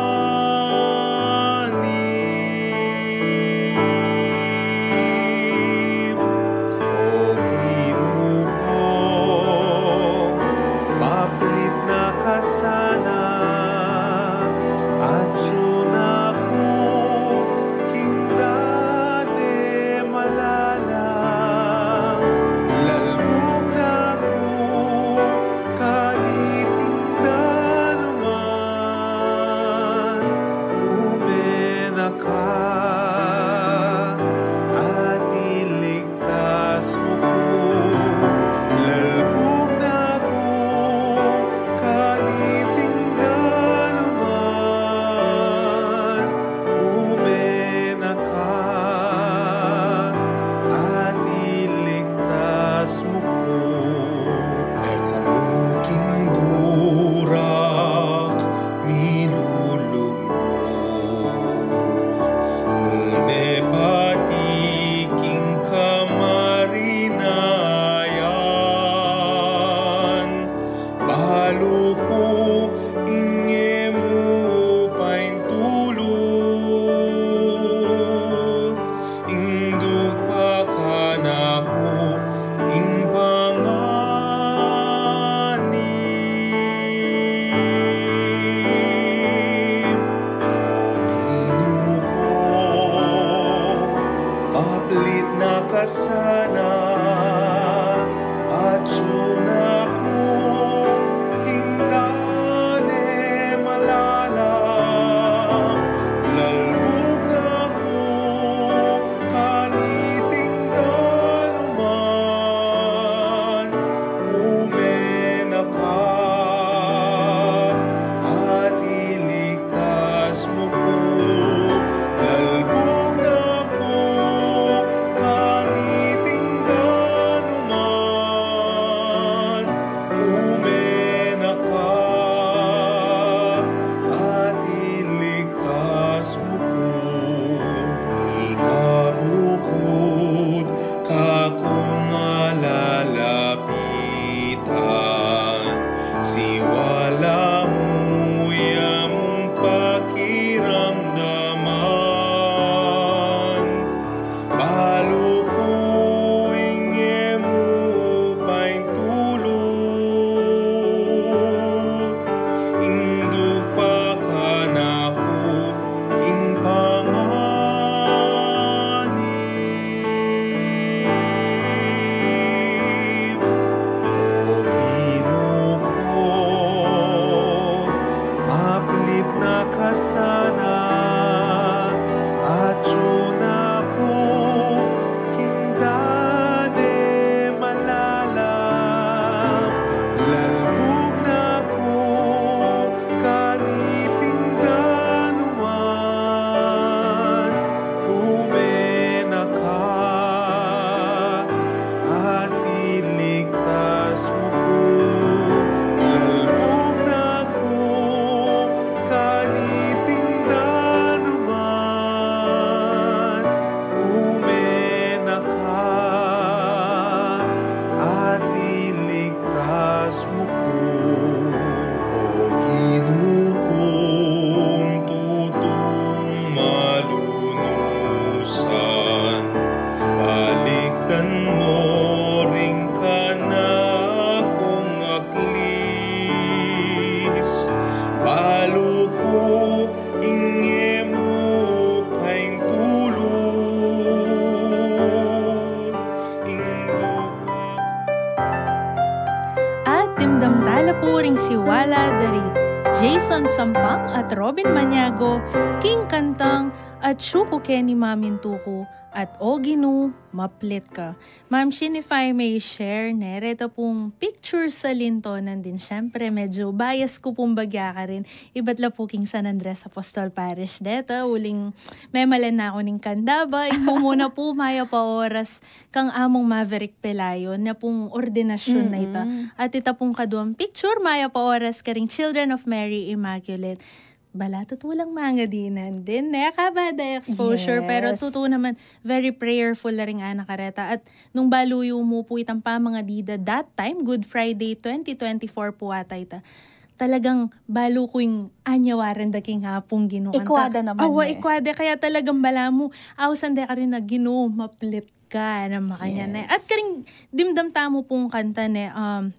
Jason Sampang at Robin Maniago, king kantang Atyu Ku Keni Mamintuku at O Ginu, Maplit Ka. Ma'am Chin, if I may share, ne, reta pung picture sa linto nandin. Siyempre, medyo bias ku pung bagya karin. Ibat la pu king San Andres Apostol Parish deta, uling memalen na ku ning kanda ba. Ing mumuna pu, mayap a oras kang Among Maverick Pelayo, na pung ordinasyun na ita. Mm-mm. At ita pung kaduang picture, mayap a oras karing Children of Mary Immaculate. Bala tutu lang mangadi nandin, ne? Kaba da exposure, pero Yes. tutu naman, very prayerful la ring anak kareta. At nung balu yu mu pu itang pamangadi da that time, Good Friday twenty twenty-four pu ata ita. Talagang balu ku ing anyawaran da king Apung Ginu. Ikwa da naman, Awa, eh. ikwa da. Kaya talagang bala mu, ausan da karin na, "Ginu, maplit ka," na makanyan, ne? Yes. At karing dimdam tamu pung kanta, ne, um,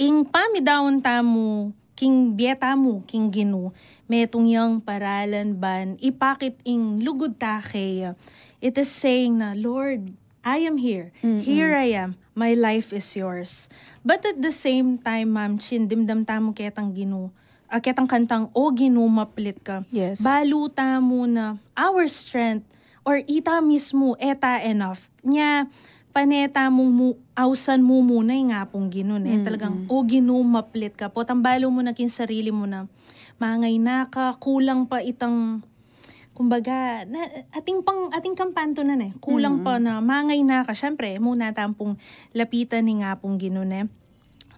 ing pamidaun tamu king bie tamu king Ginu, metung yang paralan ban ipakit ing lugud ta keya. It is saying na, "Lord, I am here. Mm-mm. Here I am. My life is yours." But at the same time, Ma'am Chin, dimdam tamu ketang Ginu, ah, ketang kantang, "O Ginu, maplit ka." Yes. Balu tamu na our strength or ita mismu, e ta enough. Nya, pane tamung mu, ausan mu muna ing Apung Ginu, ne? Mm-mm. Talagang, "O Ginu, maplit ka." Potang balu mu na king sarili mu na, mangayna ka, kulang pa itang, kumbaga, na, atin pang, atin kang pantunan, e. Kulang pa Mm-mm. na, mangayna ka. Siyempre, muna tampung lapitan ing Apung Ginu, ne?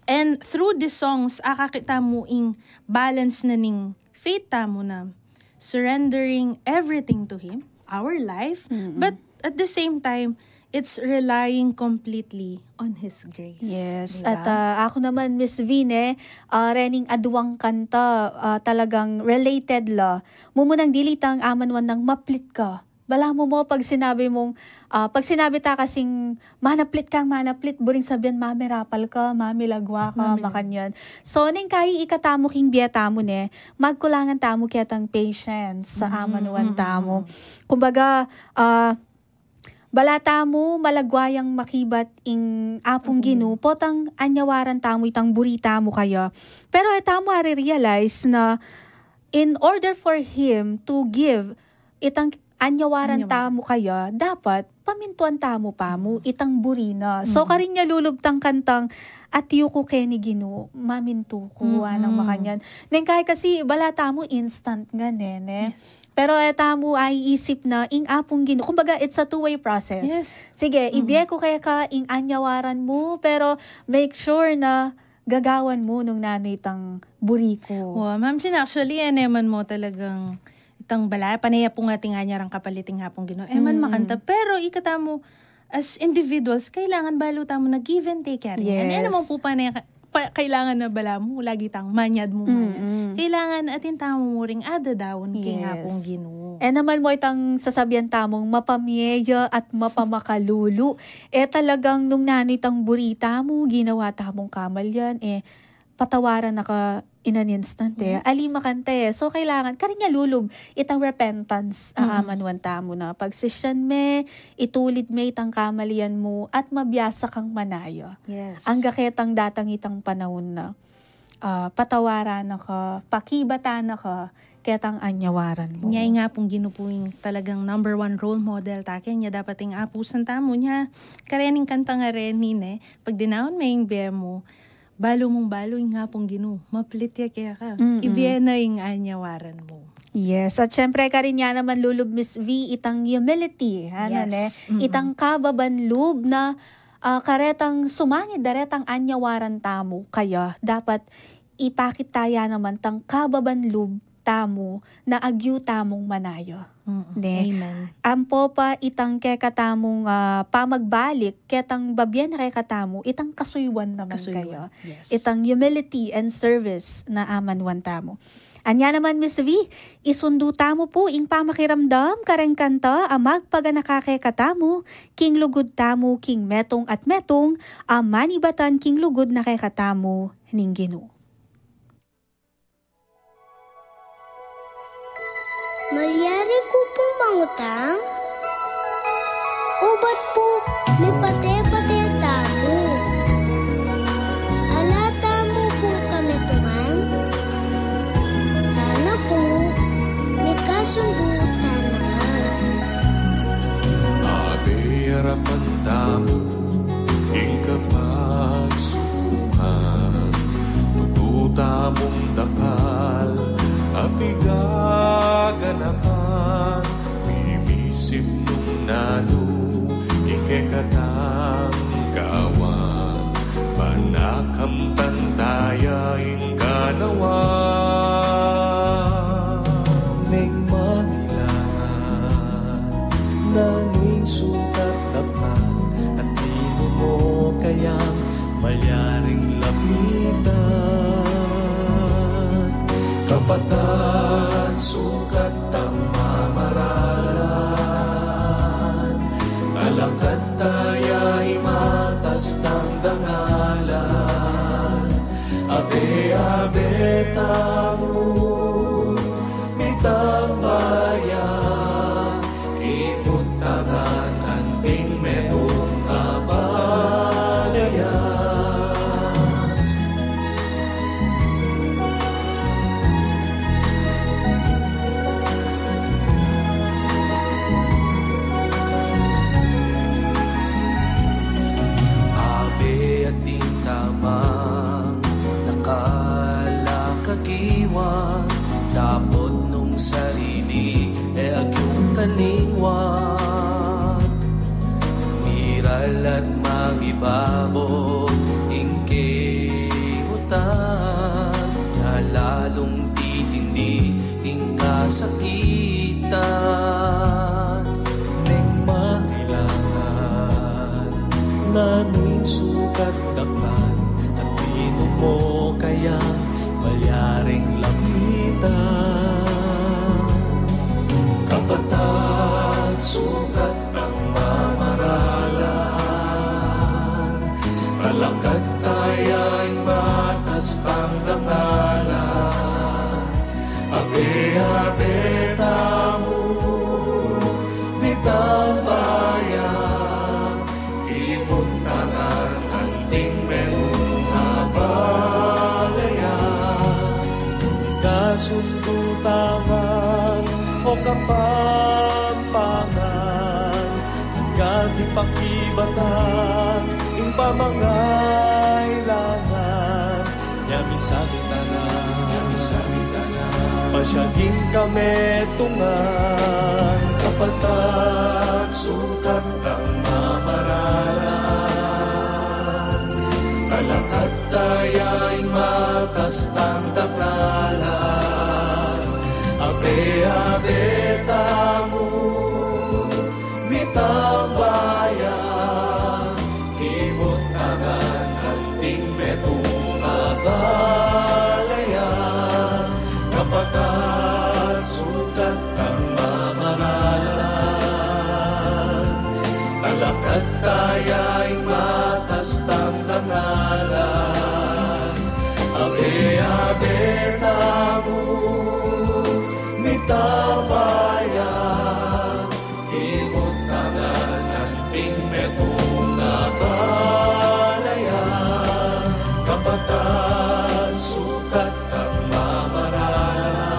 And through these songs, akakit tamu ing balance na ning faith tamu na surrendering everything to Him, our life, Mm-mm. but at the same time, it's relying completely on His grace. Yes. Di ba? At, ah, aku naman, Miss V, ne, ah, rening aduang kanta, ah, talagang related la. Mumunang dili tang amanuan nang maplit ka. Bala mu mo pag sinabi mung, ah, pag sinabi ta kasing manaplit kang manaplit, buring sabian mamirapal ka, mamilagwa ka, Mamilagwa. makanyan. So, neng kayi ikatamu king bie tamu, ne, magkulangan tamu ketang patience sa Mm, amanuan mm, tamu. mm. Kumbaga, ah, bala tamu malagwa yang makibat ing Apung Apung Ginu, Ginu. potang anyawaran tamu itang buri tamu kaya. Pero e tamu ari-realize na in order for Him to give itang anyawaran Anyawaran. tamu kaya, dapat pamintuan tamu pa mu Mm. itang buri na. So, Mm. karin ya lulub tang kantang, "Atyu ku keni Ginu, mamintuku," Mm-mm. anang makanyan. Neng kayi kasi, bala tamu instant nga, ne, ne? Yes. Pero e tamu aiisip na, ing Apung Ginu, kumbaga, it's a two-way process. Yes. Sige, Mm. ibie ku keka ing anyawaran mu, pero make sure na gagawan mu nung nanu itang buri ku. Wa, Ma'am Chin, actually, e naman mu talagang itang bala, pane ya pung ating anyarang kapalit ing Apung Ginu. E man Mm. makanta, pero ikatamu, as individuals, kailangan balu tamu na give and take, yari. Yes. E naman pu pane, pa, kailangan na bala mu, lagi tang manyad mu, manyad. Mm-mm. Kailangan atin tamu mu ring adadaun king Yes. Apung Ginu. E naman mu itang sasabian tamung mapamie ya at mapamakalulu. E talagang nung nanu itang buri tamu, ginawa tamung kamalian, e, patawaran na ka in an instant, e. Yes. Ali makanta, e. So, kailangan, karin ya lulub, itang repentance, Mm. a amanuan tamu na. Pagsisian me, itulid me itang kamalian mu, at mabiasa kang manaya. Yes. Angga ketang datang itang panaun na, ah, patawaran na ka, pakibatan na ka, ketang anyawaran mu. Nya ing Apung Ginu pu ing talagang number one role model ta keni, nya dapat ing apusan tamu nya, karening kantang areni, ne, pag dinaun me ing bie mu, balu mung balu ing Apung Ginu, maplit ya keka. Mm-mm. Ibie na ing anyawaran mu. Yes, at syempre, karin ya naman lulub, Miss V, itang humility, ano, Yes. ne? Mm-mm. Itang kababan lub na, ah, karetang sumangid, daretang anyawaran tamu, kaya dapat ipakit ta ya naman tang kababan lub tamu na agyu tamung manaya. Mm-mm. Ne? Amen. Ampo pa itang kekatamung, ah, pamagbalik, ketang babie na kekatamu, itang kasuyuan naman Kasuyuan, kaya. yes. Itang humility and service na amanuan tamu. Anya naman, Miss V, isundu tamu pu ing pamakiramdam kareng kanta a magpaganaka kekatamu, king lugud tamu, king metung at metung, a manibatan king lugud na kekatamu ning Ginu. Malyari ku pung mangutang, ubat pu mipate-pate tamu. Ala tamu pung kametungan, Abe, arapan tamu ing kapagsukungan, tutu tamung dakal a pigaganakan, mimisim nung nanu ing kekatang kawan, panakamtan taya ing kanawan. Neng Manila, nanu ing sukat dakal, anti mu kayang malyaring lapitan? Kapatad, sukat tang mamaralan, alakat taya ing matas tang dangalan. Abe-abe tamu, mitambaya, kimut tamu anting metung a balayan. Abe, atin tamang dakal a kagiwan, dapot nung sarili e agyung kalingwan. Miral at mangibabo ing kimutan, na lalung titindi ing kasakitan. Neng Mangilangan, nanu ing sukat dakal, anti mu kayang malyaring lapitan? Kapatad, sukat tang mamaralan, alakat taya ing matas tang dangalan. Abe-abe tamu, mitambaya, kimut tamu anting metung a balayan. Kasundu tamu o Kapampangan, anggang ipakibatan ing pamangailangan. Nyamisabi tana, nyamisabi tana, pasiag ing kametungan. Kapatad, sukat tang mamaralan, alakat taya ing matas tang dangalan. Abe-abe tamu, mitambaya, kimut tamu anting metung a balayan. Kapatad, sukat tang mamaralan, alakat taya ing matas tang dangalan. Abe-abe tamu, mitambaya, kimut tamu anting metung a balayan. Kapatad, sukat tang mamaralan,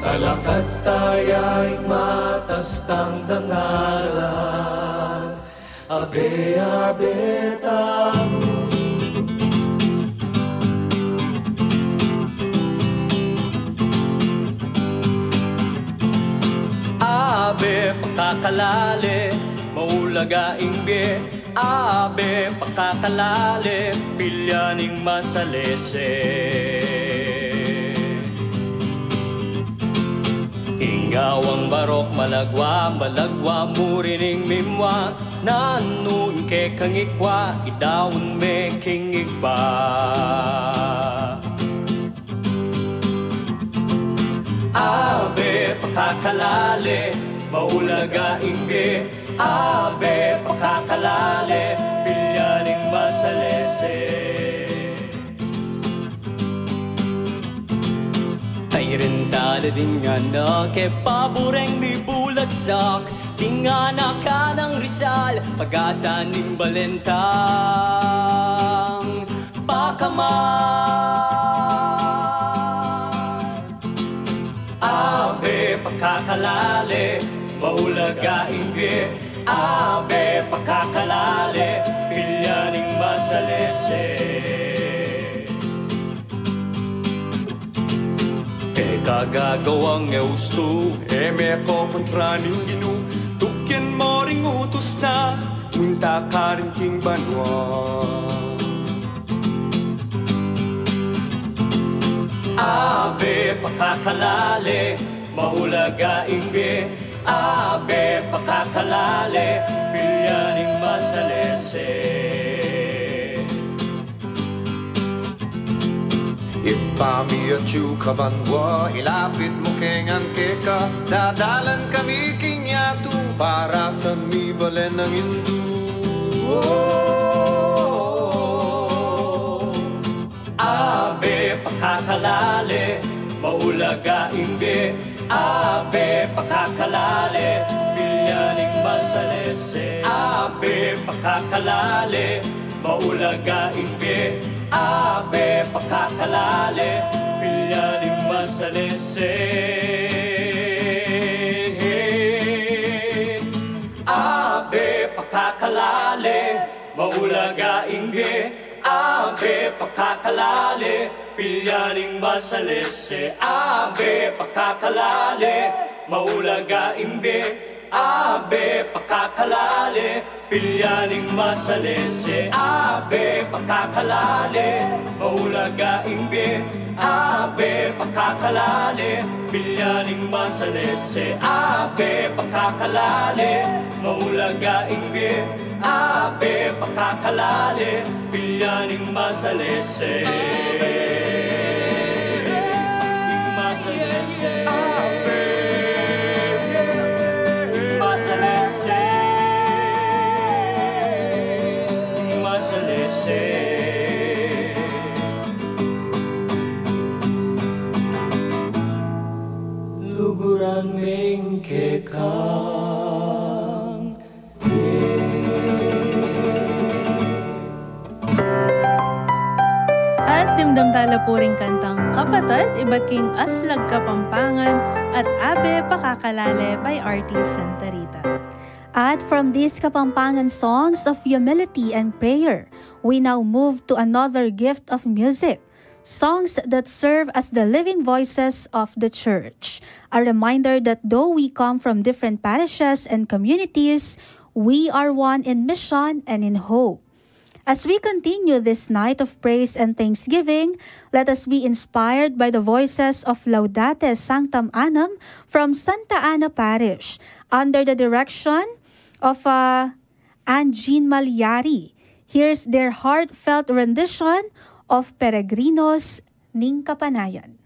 alakat taya ing matas tang dangalan. Abe-abe tamu. Abe pakakalale, maulaga ing bie. Abe pakakalale, pilya ning masalese. Ing gawang barok malagwa, malagwa mu rin ing mimwa. Nanu ing kekang ikwa, idaun me king igba. Abe pakakalale, maulaga ing bie. Abe pakakalale, pilya ning masalese. Ay rin tala ding anak e pabureng mibulagsak, ding anak nang Rizal, pag-asa ning balentang pakamal. Pakakalale, maulaga ing bie, abe pakakalale, pilya ning masalese. E ka gagawang e ustu, e me kokontra ning Ginu, tukyan mo ring utus na, munta ka rin king banua. Abe pakakalale, maulaga ing bie, abe pakakalale, pilya ning masalese. Ipamiatyu ka banua, ilapit mu keng angke ka, dadalan kami king yatu, para san mibalen nang indu. Abe pakakalale, maulaga ing bie, abe pakakalale, pilya ning masalese. Abe pakakalale, maulaga ing bie, abe pakakalale, pilya ning masalese. Abe pakakalale, maulaga ing bie, abe pakakalale, pilya ning masalese. Abe pakakalale, maulaga ing bie, abe pakakalale, pilya ning masalese. Abe pakakalale, maulaga ing bie, abe pakakalale, pilya ning masalese. Abe pakakalale, maulaga ing bie, abe pakakalale, pilya ning masalese. Ning masalese. Ning masalese. Ning masalese. Luguran meng kekang. At dimdam tala pu ring kantang Kapatad ibat king Aslag Kapampangan at Abe Pakakalale by R T Santa Rita. At from these Kapampangan songs of humility and prayer, we now move to another gift of music, songs that serve as the living voices of the church. A reminder that though we come from different parishes and communities, we are one in mission and in hope. As we continue this night of praise and thanksgiving, let us be inspired by the voices of Laudate Sanctam Annam from Santa Ana Parish, under the direction of, uh, Ann Jean Maliari. Here's their heartfelt rendition of Peregrinos ning Kapanayan.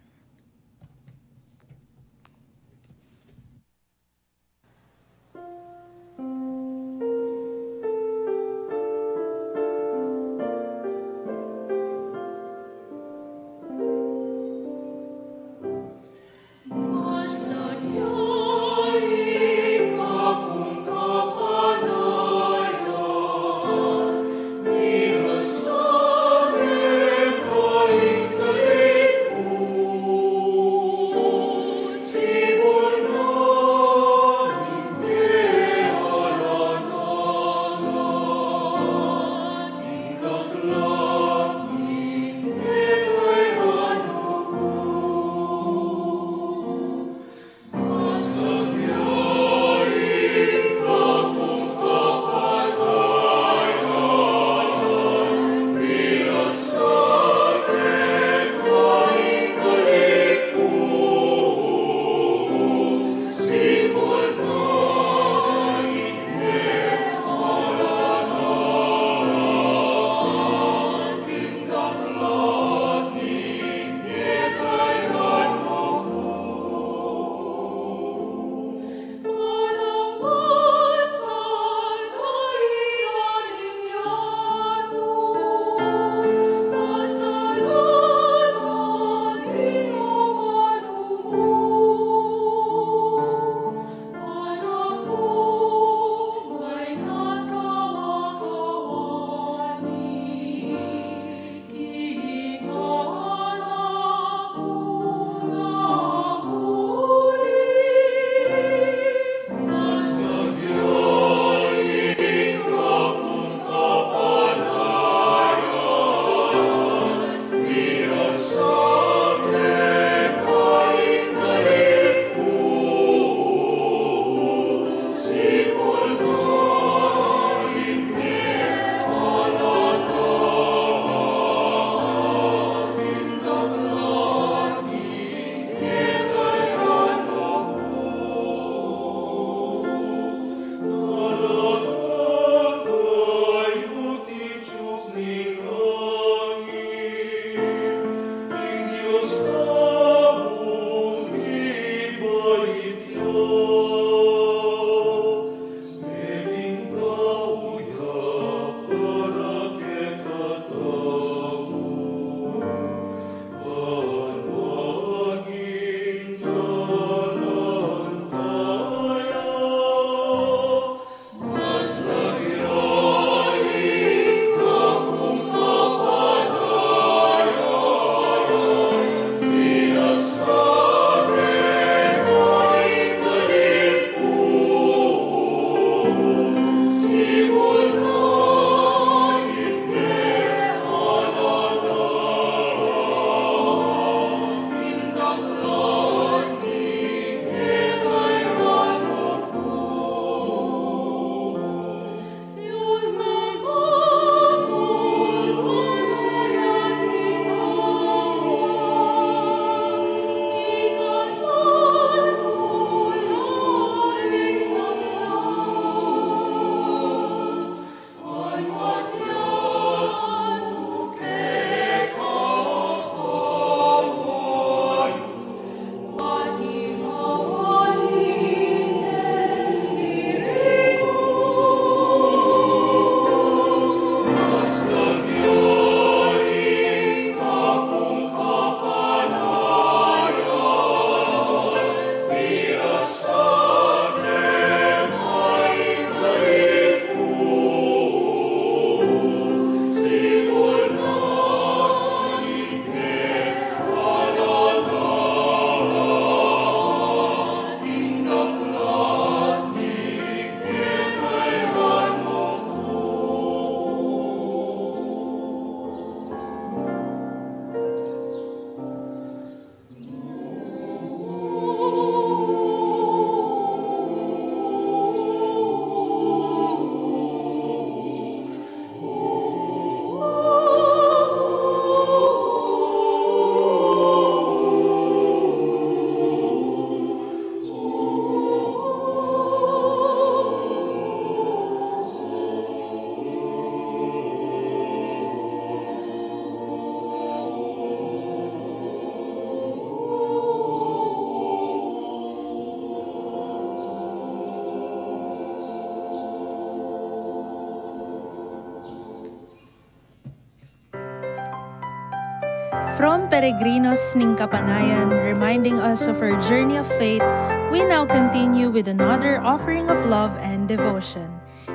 From Peregrinos ning Kapanayan, reminding us of our journey of faith, we now continue with another offering of love and devotion.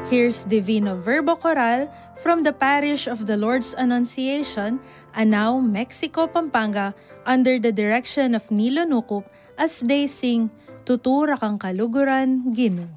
Here's Divino Verbo Chorale from the Parish of the Lord's Annunciation, Anao, Mexico, Pampanga, under the direction of Nilo Nucup, as they sing Tutu ra kang Kaluguran, Ginu.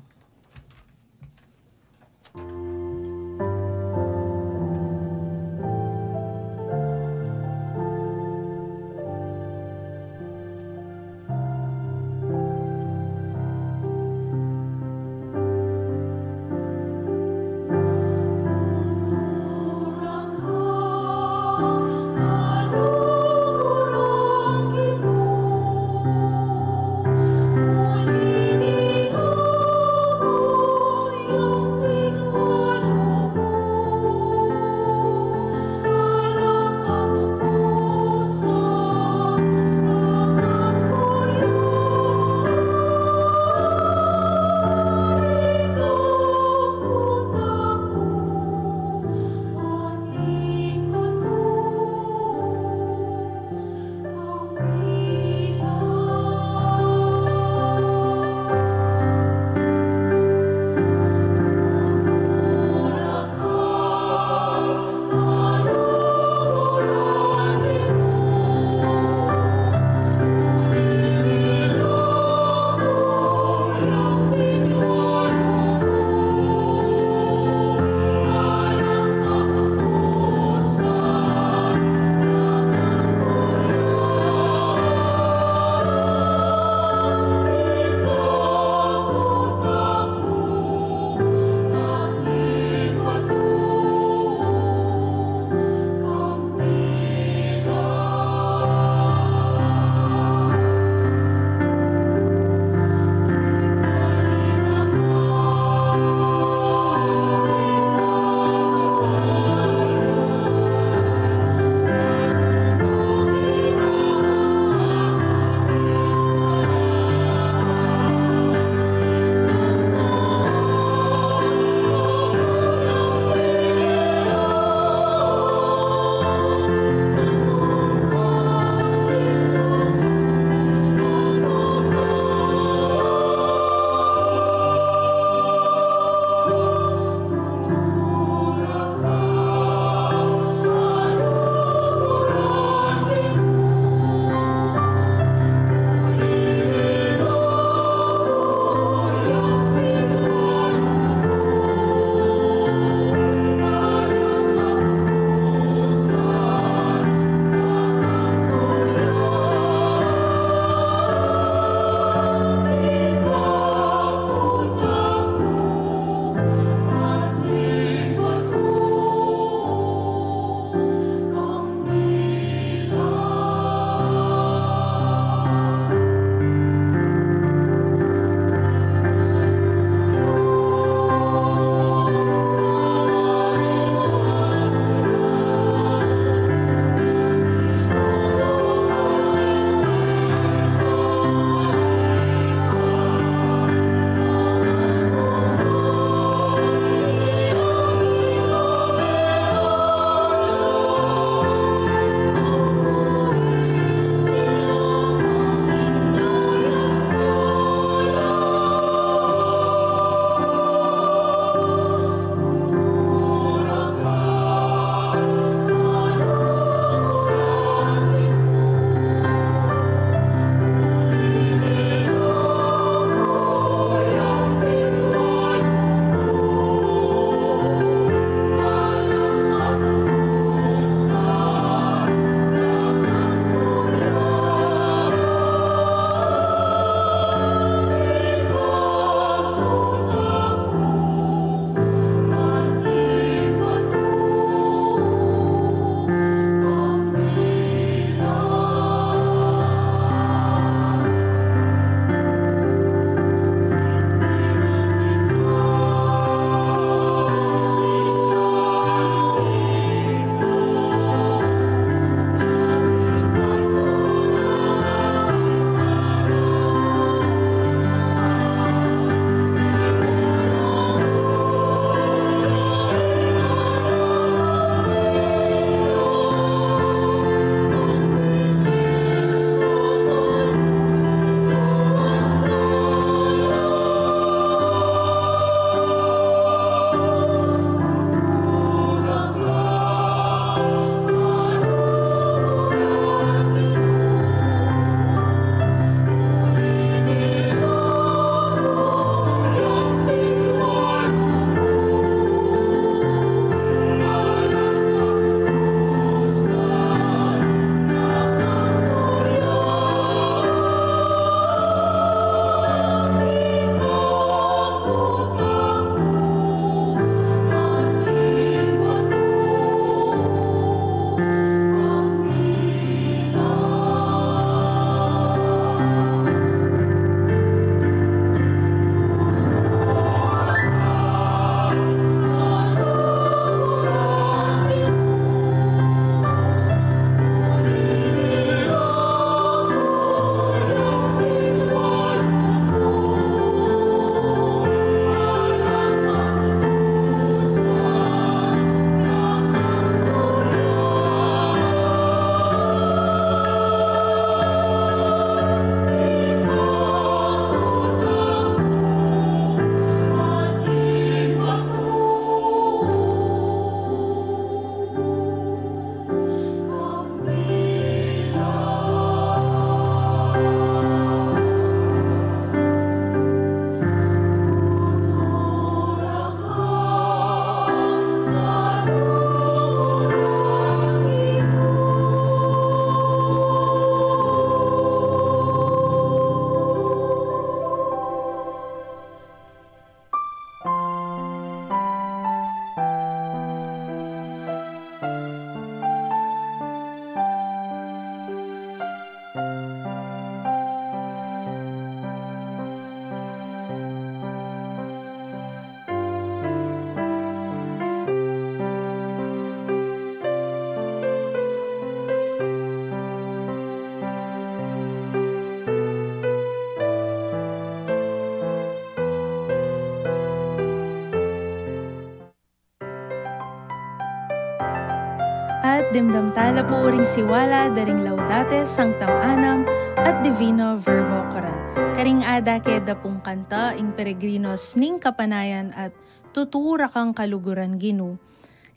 Dimdam tala pu ring siwala da ring Laudate Sanctam Anam at Divino Verbo Chorale. Karing adake da pung kanta ing Peregrinos ning Kapanayan at Tutu ra kang Kaluguran, Ginu.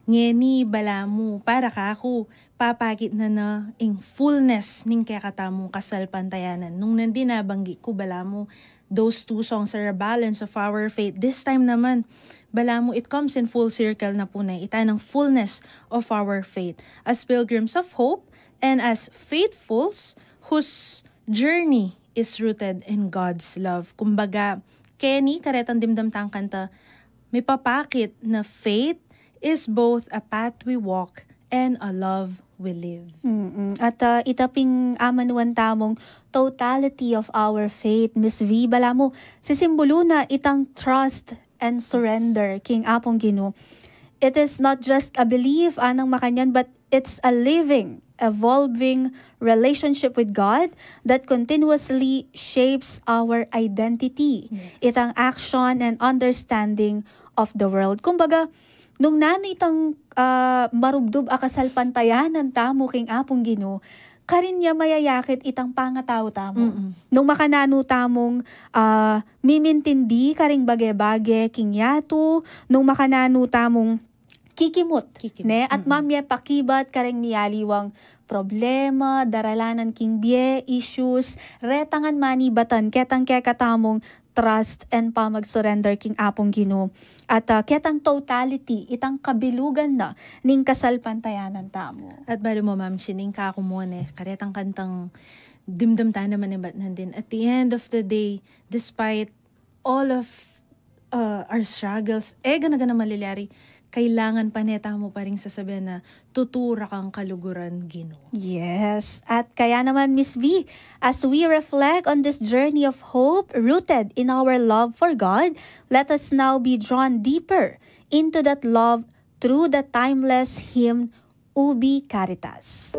Ngeni balamu, para kaku, papakit na na ing fullness ning kekatamung kasalpantayanan. Nung nandin, nabanggi ku, balamu, those two songs are a balance of our faith. This time naman, balamu, it comes in full circle na pu ne, ita nang fullness of our faith. As pilgrims of hope and as faithfuls whose journey is rooted in God's love. Kumbaga, keni karetang dimdam tang kanta, mipapakit na faith is both a path we walk and a love we live. Mm-mm. At, ah, ita pin ing amanuan tamung totality of our faith, Miss V, balamu, sisimbulu na itang trust and surrender king Apung Ginu. It is not just a belief, anang makanyan, but it's a living, evolving relationship with God that continuously shapes our identity, yes, itang action and understanding of the world. Kumbaga, nung nanu itang, ah, marubdub a kasalpantayanan tamu king Apung Ginu, karin ya mayayakit itang pangatau tamu. Mm-mm. Nung makananu tamung, ah, mimintindi karing bage-bage king yatu, nung makananu tamung kikimut, kikimut, ne? At, mm-mm, mamye pakibat karing miyaliwang problema, daralanan king bie, issues, retangan manibatan ketang kekatamung trust and pamagsurrender king Apung Ginu. At, ah, ketang totality, itang kabilugan na ning kasalpantayanan tamu. At balu mu, Ma'am Shining, kaku mu ne, karetang kantang dimdam ta naman ibat nandin. At the end of the day, despite all of, uh, our struggles, e gana-gana malilyari, kailangan pa ne tamu pa ring sasabian na tutu ra kang kaluguran, Ginu. Yes. At kaya naman, Miss V, as we reflect on this journey of hope rooted in our love for God, let us now be drawn deeper into that love through the timeless hymn Ubi Caritas.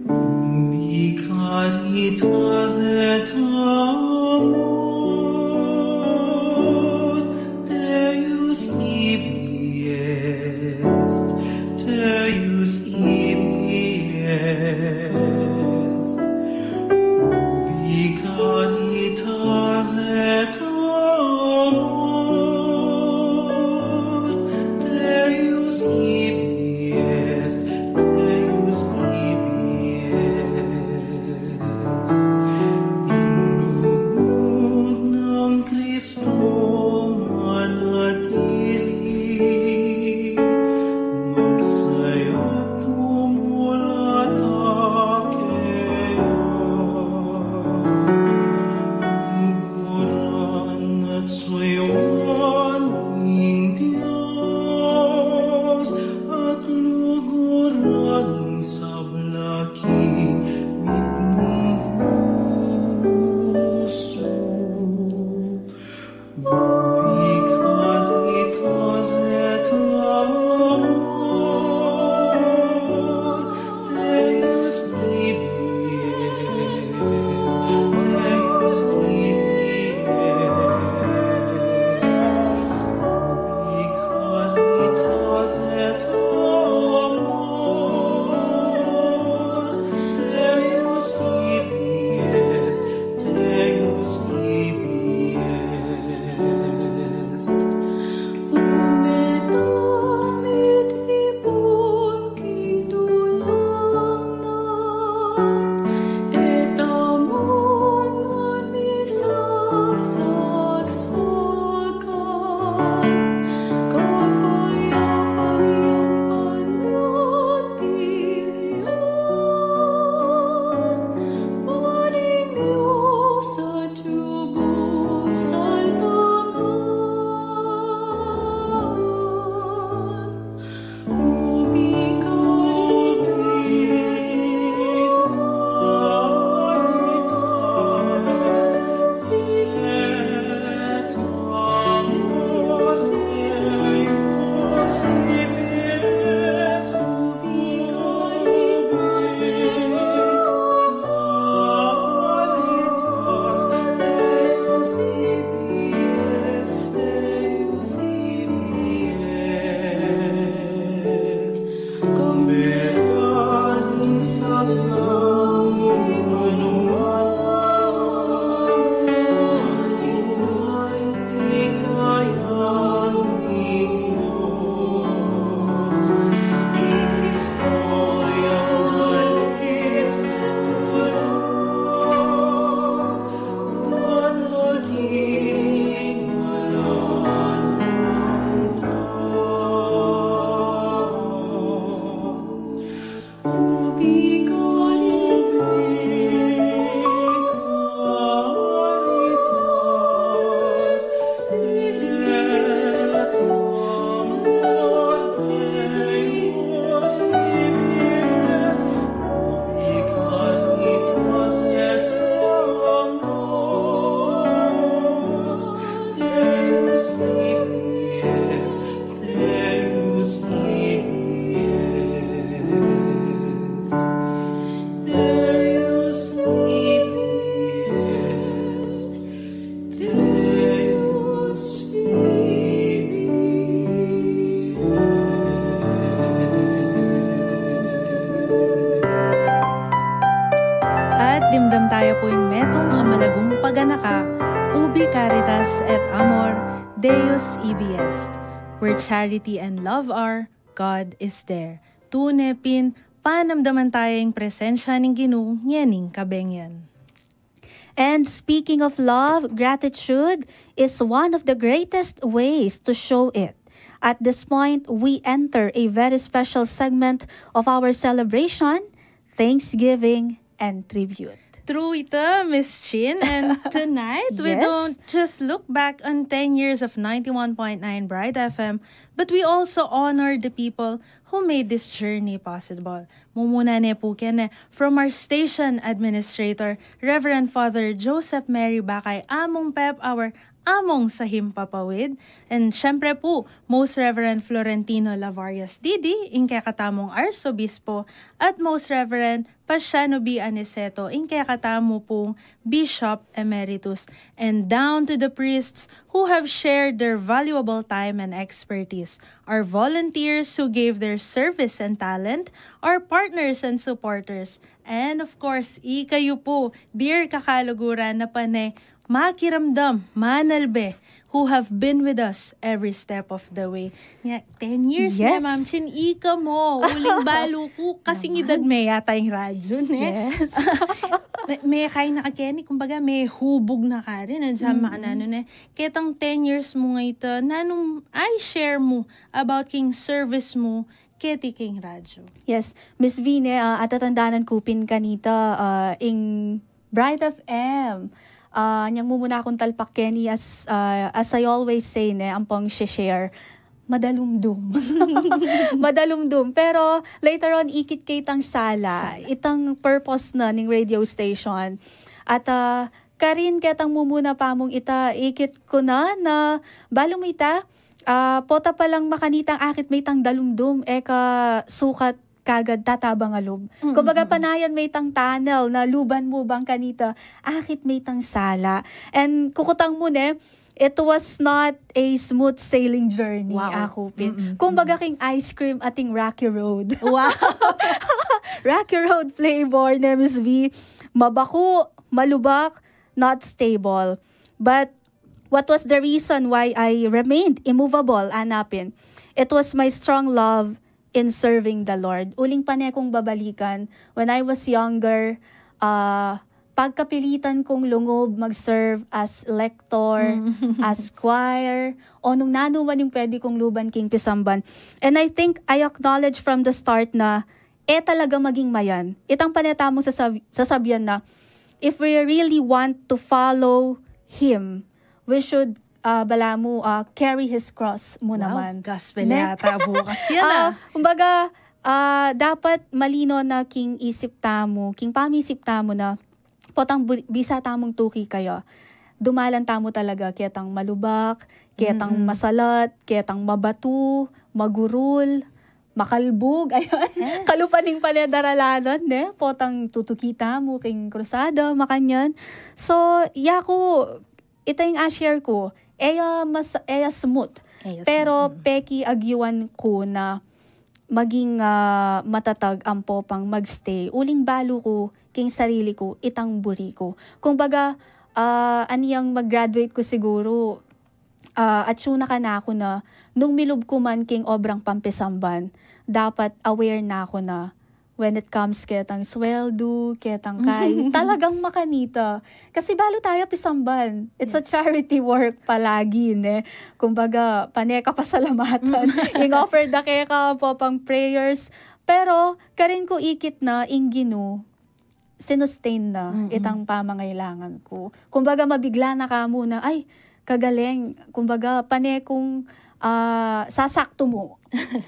Ubi caritas et amor Deus qui Taya pu ing metung a malagung paganaka, Ubi Caritas et Amor, Deus ibi est. Where charity and love are, God is there. Tune pin, panamdaman taya ing presensya ning Ginu ngening kabengian. And speaking of love, gratitude is one of the greatest ways to show it. At this point, we enter a very special segment of our celebration, Thanksgiving and Tribute. True ito, Miss Chin. And tonight, we Yes. don't just look back on ten years of ninety-one point nine Bright F M, but we also honor the people who made this journey possible. Mumuna ne pu kene from our station administrator, Reverend Father Joseph Mary Bakay, Among Pep, our Among sa Himpapawid, and syempre pu, Most Reverend Florentino Lavarias Didi, ing kekatamung Arsobispo, at Most Reverend Pasiano B. Aniceto, ing kekatamu pung Bishop Emeritus, and down to the priests who have shared their valuable time and expertise, our volunteers who gave their service and talent, our partners and supporters, and of course, ikayu pu, dear kakaluguran, na pane makiramdam, manalbe, who have been with us every step of the way. Nga, ten years na, Yes. Ma'am Chin, ika mu, uling balu ku, kasing Naman. edad me yata ing radyo, ne? Yes. Me, me kain na ka keni, kumbaga, me hubug na ka rin, nandiyan Mm-mm. makananu, ne? Ketang ten years mu ngeni, nanung i-share mu about king service mu keti king radyo? Yes, Miss Vine, ah, atatandanan ku pin kanita, ah, ing Bright F M. Ah, nyang mumuna kung talpak keni as, ah, as I always say, ne, ampong share, madalumdum. Madalumdum. Pero later on, ikit ke itang sala, Sala. itang purpose na ning radio station. At, ah, karin ketang mumuna pa mung ita, ikit ku na na, balu mu ita, ah, pota palang makanitang akit me itang dalumdum, e ka sukat kagad tatabang a lub. Mm, Kumbaga, mm. panayan me itang tunnel na luban mu bang kanita, akit me itang sala. And kukutang mu ne, it was not a smooth sailing journey, Wow. aku pin. Mm, mm, Kumbaga, mm. king ice cream ating rocky road. Wow. Rocky road flavor, ne, Miss V. Mabaku, malubak, not stable. But what was the reason why I remained immovable, anapin? It was my strong love in serving the Lord. Uling pane kung babalikan, when I was younger, ah, pagkapilitan kung lungub mag-serve as lector, Mm. as choir, o nung nanu man yung pwede kung luban king pisamban. And I think I acknowledge from the start na, e talaga maging mayan. Itang pane tamung sasab-, sasabian na, if we really want to follow Him, we should, ah, balamu, ah, carry His cross mu Wow, naman. gospel Ne? yata bukas yan, Ah, ah. kumbaga, ah, dapat malino na king isip tamu, king pamisip tamu na, potang bu-, bisa tamung tuki kaya. Dumalan tamu talaga, ketang malubak, ketang Mm-mm. masalat, ketang mabatu, magurul, makalbug, ayun. Yes. Kalupa ning pane daralanan, ne? Potang tutuki tamu king krusada, makanyan. So, yaku, ita ing a-share ku, e ya mas-, e ya smooth. E ya Pero smooth. Mm. peki agyuan ku na maging, ah, matatag ampo pang magstay. Uling balu ku, king sarili ku, itang buri ku. Kumbaga, ah, anyang mag-graduate ku siguru, ah, atsu na kanaku na, nung milub ku man king obrang pampisamban, dapat aware na ku na when it comes ketang sweldu, ketang kay, talagang makanita. Kasi balu taya pisamban. It's a Yes. charity work palagi, ne? Kumbaga, pane kapasalamatan. Ing offer da keka ampo pang prayers. Pero, karin ku ikit na, ing Ginu, sinustain na Mm-mm. itang pamangailangan ku. Kumbaga, mabigla na ka muna, ay, kagaling. Kumbaga, pane kung, ah, sasaktu mu.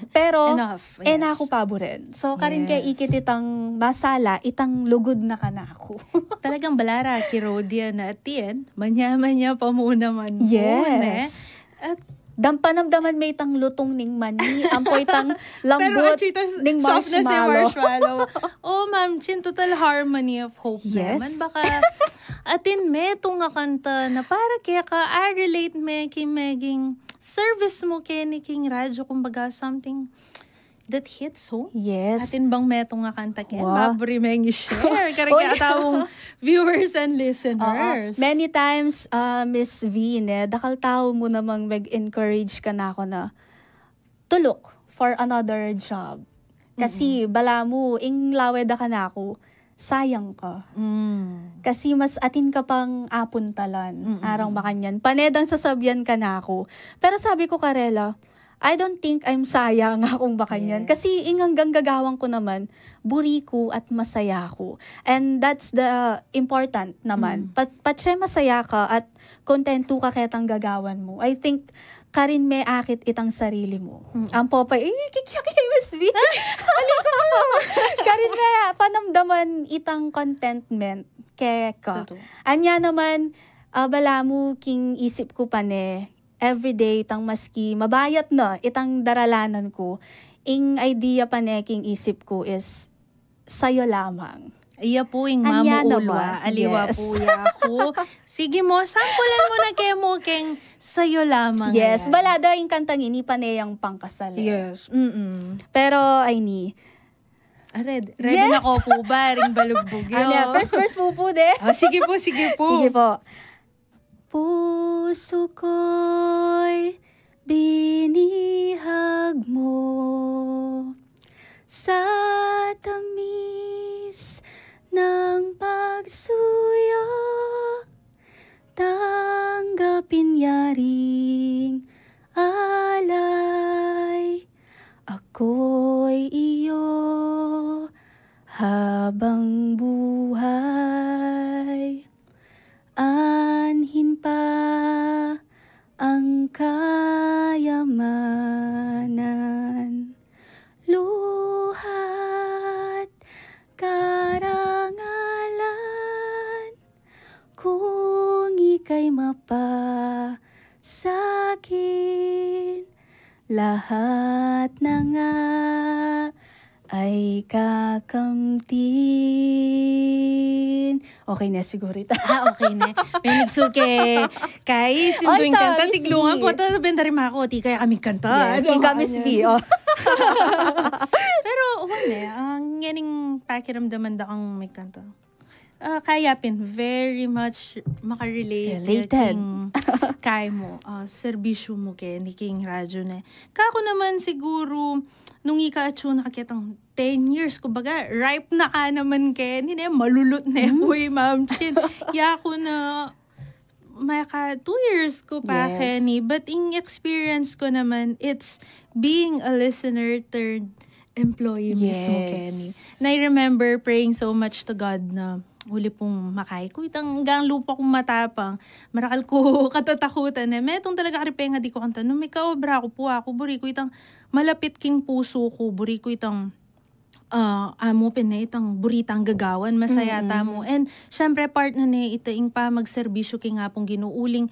Pero, Enough, e na yes. ku paburen. So, karin ke Yes. ikit itang masala, itang lugud na kanaku. Talagang balara ki Rhodia na at the end, manya-manya pa mu naman po, ne? Yes. At Dam-, panamdaman me itang lutung ning mani, ampo itang Pero lambut atsu ita ning softness ning marshmallow. marshmallow. Oh, Ma'am Chin, total harmony of hope Yes. naman. Baka atin me tung a kanta na para keka, I relate me, ki meging service mu keni king radyo, kumbaga something that hits home. Yes. Atin bang metung a kanta, Ken? Wow. Buri meng i-share kareng, oy, kekatang viewers and listeners. Oo. Many times, uh, Miss V, ne, dakal tau mu namang mag-encourage kanaku na to look for another job. Kasi, mm-mm, balamu, ing lawe da kanaku, sayang ka. Mm. Kasi mas atin ka pang apuntalan, mm-mm, arang makanyan. Pane dang sasabian kanaku. Pero sabi ku karela, "I don't think I'm sayang," akung makanyan. Yes. Kasi ing anggang gagawan ku naman, buri ku at masaya ku. And that's the important naman. Mm. Pat-, patse masaya ka at kontentu ka ketang gagawan mu, I think, karin me akit itang sarili mu. Mm. Ampo pa, eh, kikyak kay Miss V. Karin me panamdaman itang contentment keka. Totoo. Anya naman, ah, balamu king isip ku pane, everyday itang maski mabayat na itang daralanan ku, ing idea pane king isip ku is sayo lamang. Iya pu ing mamuulwa, aliwa pu ya ku. Sige mu, sampulan mu na kemu keng sayo lamang. Yes, ayan. Bala da ing kantang ini pane yang pangkasal, eh. Yes, mm-mm. Pero, ay ni. Ah, ready, ready na ko pu ba, ring balugbug yu? Ano, first verse mu pu, de? Ah, sige pu, sige pu. Sige pu. Pusu ko'y binihag mo sa tamis ng pagsuyo. Tanggapin yaring alay, ako'y iyo habang buhay. Anhin pa ang kayamanan, luha't karangalan, kung ika'y mapasa'kin, lahat na nga ay kakamtin. Okay na siguro ita. Ah, okay na. May nagsuke. Kay, sinduing kanta, tiglungan po. Ito, bendari mako, ti kaya kami kanta. Yes, ano, si Kamis V, oh. Pero, uwan eh, ang ngening pakiramdaman da kang may kanta. Ah, kaya pin, very much makarelate. Related. King kaya mo, ah, serbisyo mu keni king radyo ne. Kako naman siguro, nung ika atsu na aketang ten years, kumbaga, ripe na ka naman keni ne, malulut ne, uy, Ma'am Chin. Yaku na, maka two years ku pa keni, but ing experience ku naman, it's being a listener turned employee mismo keni. And I remember praying so much to God na uli pung makay ku itang gang lupa kung matapang, marakal ku katatakutan eh. Metung talaga karipengan di ku kanta, nung mikaobra ku pu, aku buri ku itang malapit king pusu ku, buri ku itang ah, amu pin ne itang buritang gagawan, masaya tamu. And, syempre, part na ne ita ing pamagserbisyo king Apung Ginu uling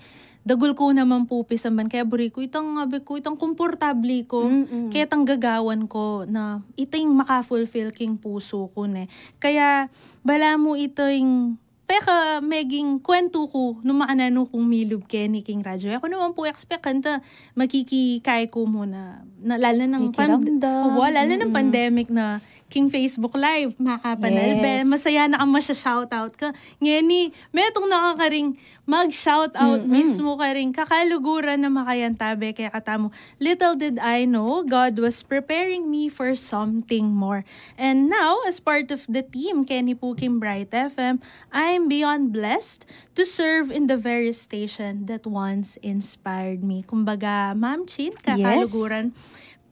dagul ku naman pu pisamban, kaya buri ku itang, abi ku, itang komportable ku, ketang gagawan ku na ita ing maka-fulfill king pusu ku ne. Kaya, balamu ita ing peka meging kwentu ku nung makananu kung milub keni king radyo. Aku naman pu expect kanta makikikay ku mu na, na lalo na nang pand-, kikiramdam. Uwa, lalo na nang pandemic na king Facebook Live, makapanalbe. Yes. Masaya na kang masya-shoutout ka. Ngeni, metung na ka karing mag-shoutout mismo karing kakaluguran na makayantabe kekatamu. Little did I know, God was preparing me for something more. And now, as part of the team keni pu king Bright F M, I'm beyond blessed to serve in the very station that once inspired me. Kumbaga, Ma'am Chin, kakaluguran,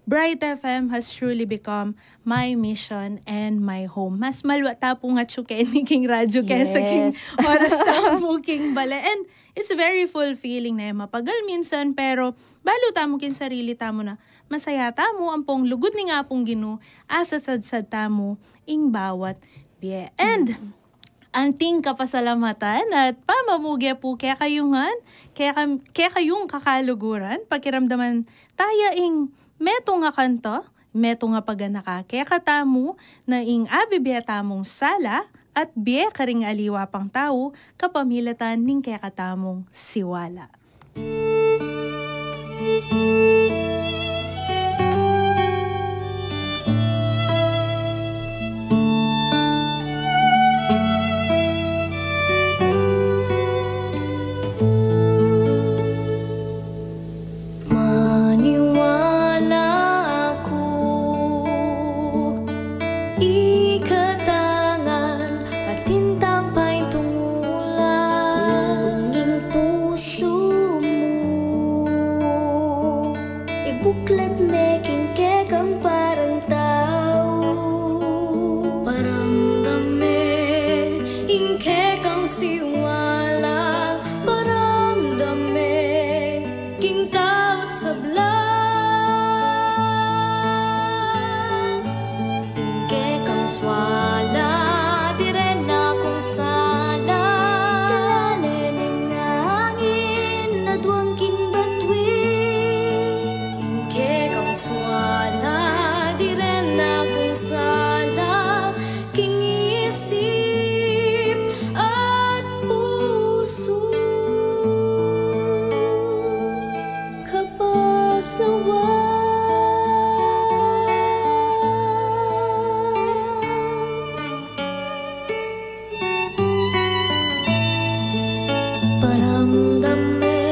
Bright F M has truly become my mission and my home. Mas malwa ta pu nga tsuke ni king radyo kesa king oras ta pu king bale. And it's very fulfilling na mapagal minsan, pero balu tamu king sarili tamu na masaya tamu, ampong lugud ning Apung Ginu, asasadsad tamu ing bawat bie. And anting kapasalamatan at pamamuge pu kekayungan, keka-, kekayung kakaluguran, pakiramdaman taya ing metung a kanta, metung a paganaka kekatamu, na ing abibie tamung sala at bie karing aliwa pang tau kapamilatan ning kekatamung siwala. At me king kekang parang tau, paramdam me ing kekang siwala, paramdam me king taut sabla. Ing kekang swala, dire na kung sala. Dala ne ning angin, aduang king batuin. Ing kekang swala, dire na kung sala. King isip at pusu. Kapas na wa. Paramdam me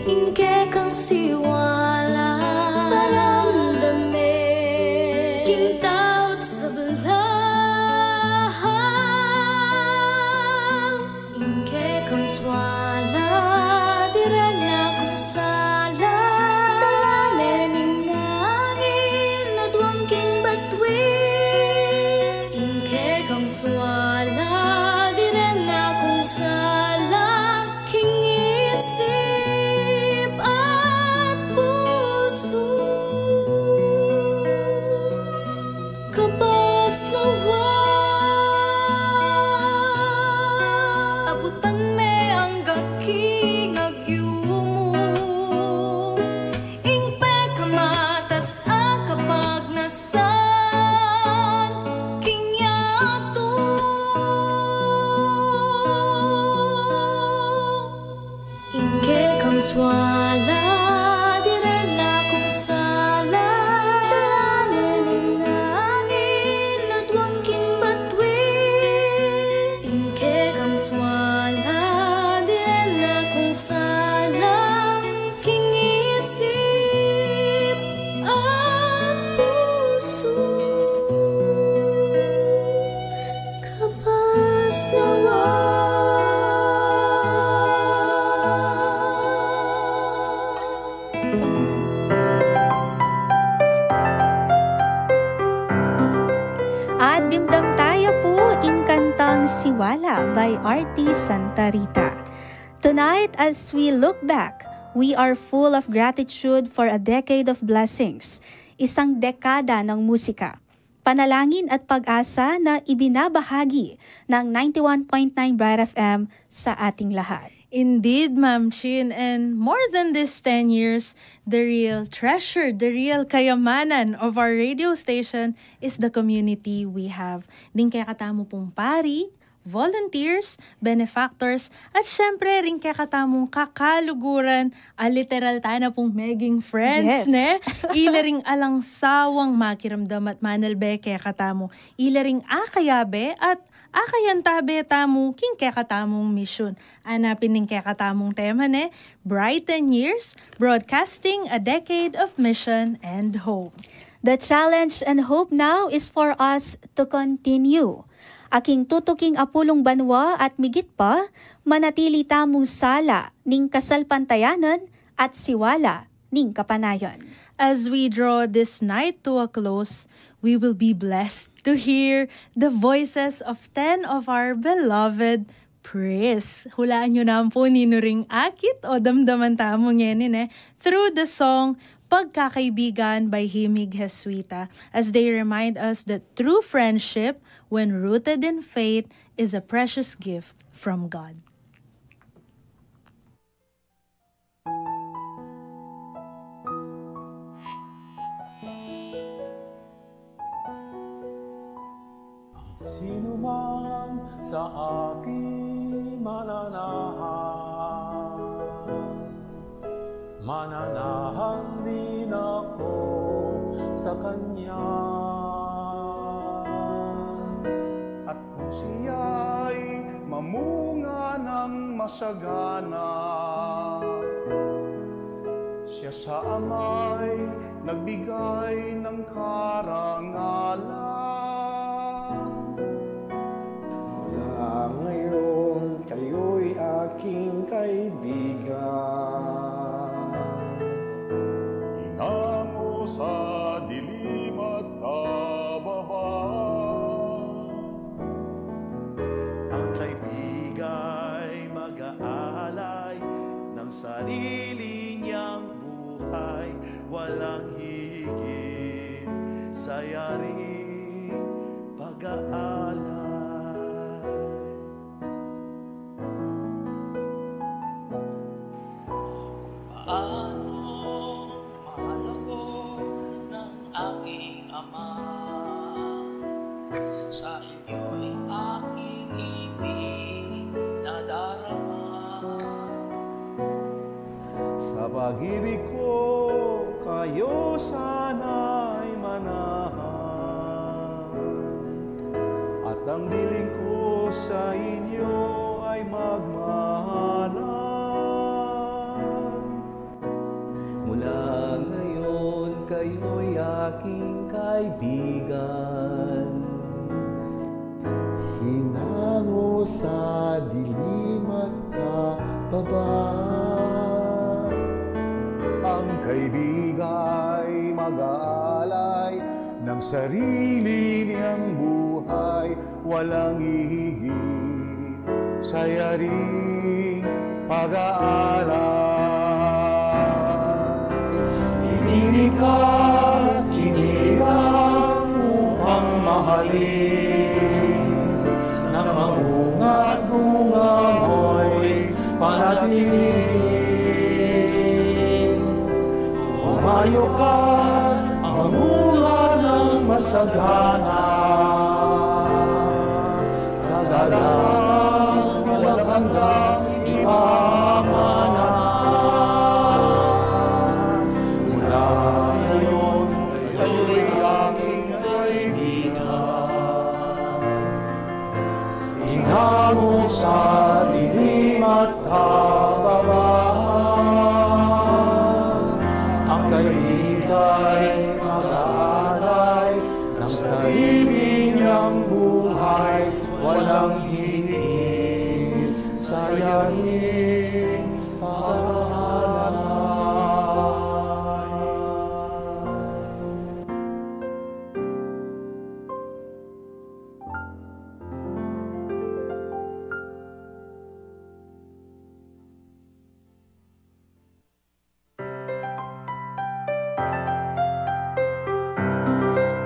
ing kekang siwala. Paramdam me king taut sabla. Ing kekang swala, dire na kung sala. Dala ne ning angin, aduang king batuin. Ing kekang swala, dire na kung sala. King isip at pusu. Kapas na wa. Abutan me angga king agyu mu. Ing pekamatas a kapagnasan king yatu. Ing kekang swala, dire na kung sala. Dala ne ning angin, aduang king batuin. Ing kekang swala, dire na kung sala. King isip at pusu. Kapas na wa. At dimdam taya pu ing kantang Siwala by Artie Santa Rita. Tonight, as we look back, we are full of gratitude for a decade of blessings, isang dekada ng musika, panalangin at pag-asa na ibinabahagi ng ninety-one point nine Bright F M sa ating lahat. Indeed, Ma'am Chin, and more than this ten years, the real treasure, the real kayamanan of our radio station is the community we have. Ding kekatamu pung pari, volunteers, benefactors, at syempre ring kekatamung kakaluguran, a literal tana pung meging friends, yes, ne? Ila ring alang sawang makiramdam at manalbe kekatamu. Ila ring akayabe at akayantabe tamu king kekatamung misyun. Anapin ning kekatamung tema, ne? Brighten Years, Broadcasting a Decade of Mission and Hope. The challenge and hope now is for us to continue. Aking tutuking apulung banwa at migit pa, manatili tamung sala ning kasalpantayanan at siwala ning kapanayan. As we draw this night to a close, we will be blessed to hear the voices of ten of our beloved Pris. Hulaan yu naman pu ninu ring akit o damdaman tamu ngeni, ne, through the song Pagkakaibigan by Himig Jesuita, as they remind us that true friendship, when rooted in faith, is a precious gift from God. Sino man sa aking mananahan, mananahan din ako sa kanya. At kung siya'y mamunga ng masagana, siya sa Ama'y nagbigay ng karangalan. Mula ngayon kayo'y aking kaibigan. Inang Sa dilim at kababa. Ang kaibiga'y mag-aalay ng sarili niyang buhay, walang higit sa yaring pag-aalay. Paano mahal ako ng aking ama? Sa inyo'y aking ipinadarama. Sa pag-ibig ko, kayo sana'y manahan, at ang diling ko sa inyo ay magmahalan. Mula ngayon, kayo'y aking kaibigan. Hinango sa dilim at kababa. Ang kaibiga'y mag-aalay ng sarili niyang buhay, walang hihigit sa yaring pag-aalay. Tinilikha at inilang upang mahalin, nang mamunga at bunga mo'y panatili. Umayo ka, mamunga ng masagana. Kagalakan walang hanggang ipamana. Mula ngayon, kayo'y aking kaibigan. Hinango sa dilim at kababa. Ang kaibigan'y mag-aalay ng sarili niyang buhay, walang higit sa yaring pag-aalay.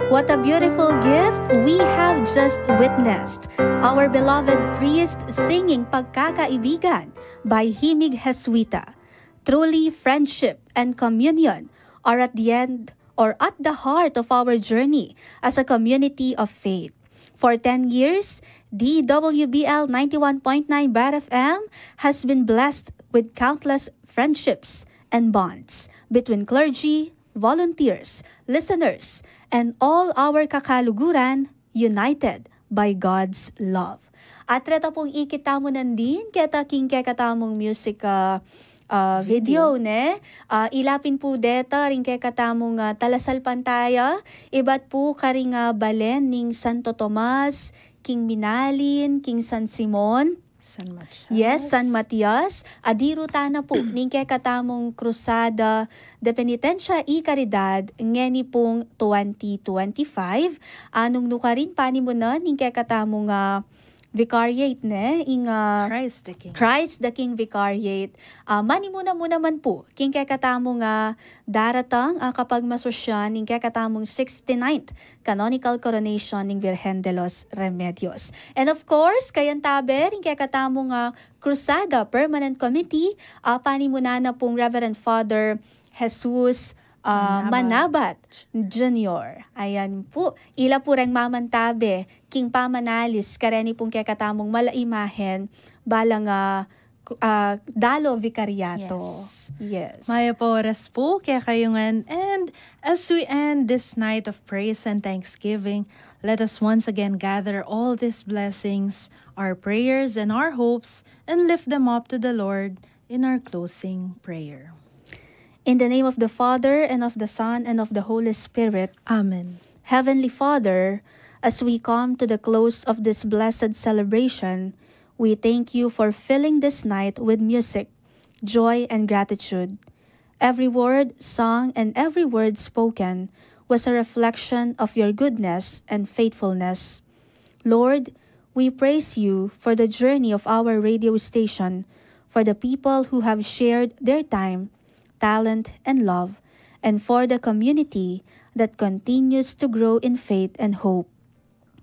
What a beautiful gift we have just witnessed. Our beloved priest singing Pagkakaibigan by Himig Jesuita. Truly, friendship and communion are at the end or at the heart of our journey as a community of faith. For ten years, D W B L ninety-one point nine Bar F M has been blessed with countless friendships and bonds between clergy, volunteers, listeners, and all our kakaluguran united by God's love. At reta pung ikit tamu nandin, keta king kekatamung music, ah, ah, video, ne? Ah, ila pin pu deta ring kekatamung, ah, talasalpantaya, ibat pu karing, ah, balen ning Santo Tomas, king Minalin, king San Simon. San Matias. Yes, San Matias. Adiru tana pu ning kekatamung Cruzada de Penitencia y Caridad ngeni pung twenty twenty-five. Anung nukarin panimunan ning kekatamung, ah, Vicariate, ne? Ing, ah, Christ the King. Christ the King Vicariate. Ah, manimuna mu naman pu king kekatamung, ah, daratang, ah, kapagmasusyan ning kekatamung sixty-ninth canonical coronation ning Virgen de los Remedios. And of course, kayantabe ring kekatamung, ah, Cruzada Permanent Committee, ah, panimunan na pung Reverend Father Jesus, ah, Manabat. Manabat Junior. Ayan pu, ila pu reng mamantabe king pamanalis kareni pung kekatamung mala imahen, balang, ah, ku-, ah, Dalo Vicariato. Yes. Yes. Mayap a oras pu kekayu ngan. And as we end this night of praise and thanksgiving, let us once again gather all these blessings, our prayers, and our hopes, and lift them up to the Lord in our closing prayer. In the name of the Father, and of the Son, and of the Holy Spirit. Amen. Heavenly Father, as we come to the close of this blessed celebration, we thank you for filling this night with music, joy, and gratitude. Every word sung and every word spoken was a reflection of your goodness and faithfulness. Lord, we praise you for the journey of our radio station, for the people who have shared their time, talent, and love, and for the community that continues to grow in faith and hope.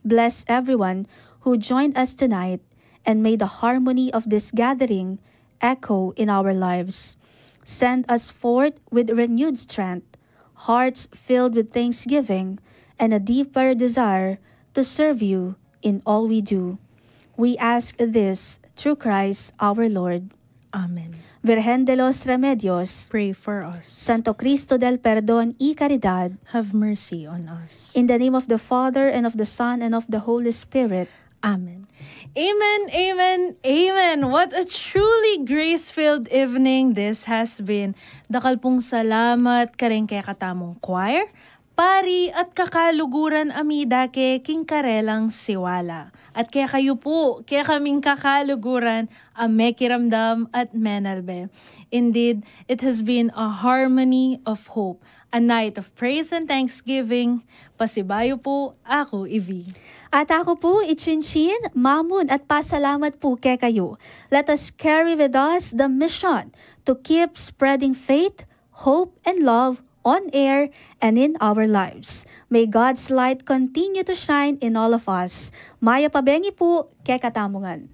Bless everyone who joined us tonight and may the harmony of this gathering echo in our lives. Send us forth with renewed strength, hearts filled with thanksgiving, and a deeper desire to serve you in all we do. We ask this through Christ our Lord. Amen. Virgen de los Remedios, pray for us. Santo Cristo del Perdon y Caridad, have mercy on us. In the name of the Father, and of the Son, and of the Holy Spirit. Amen. Amen, amen, amen. What a truly grace-filled evening this has been. Dakal pung salamat karing kekatamung choir, pari at kakaluguran a midake king karelang siwala. At kekayu pu, kekaming kakaluguran a mekiramdam at menalbe. Indeed, it has been a harmony of hope, a night of praise and thanksgiving. Pasibayu pu, aku i Vee. At aku pu i Chinchin, mamun at pasalamat pu kekayu. Let us carry with us the mission to keep spreading faith, hope, and love on air and in our lives. May God's light continue to shine in all of us. Mayap a bengi pu kekatamu ngan.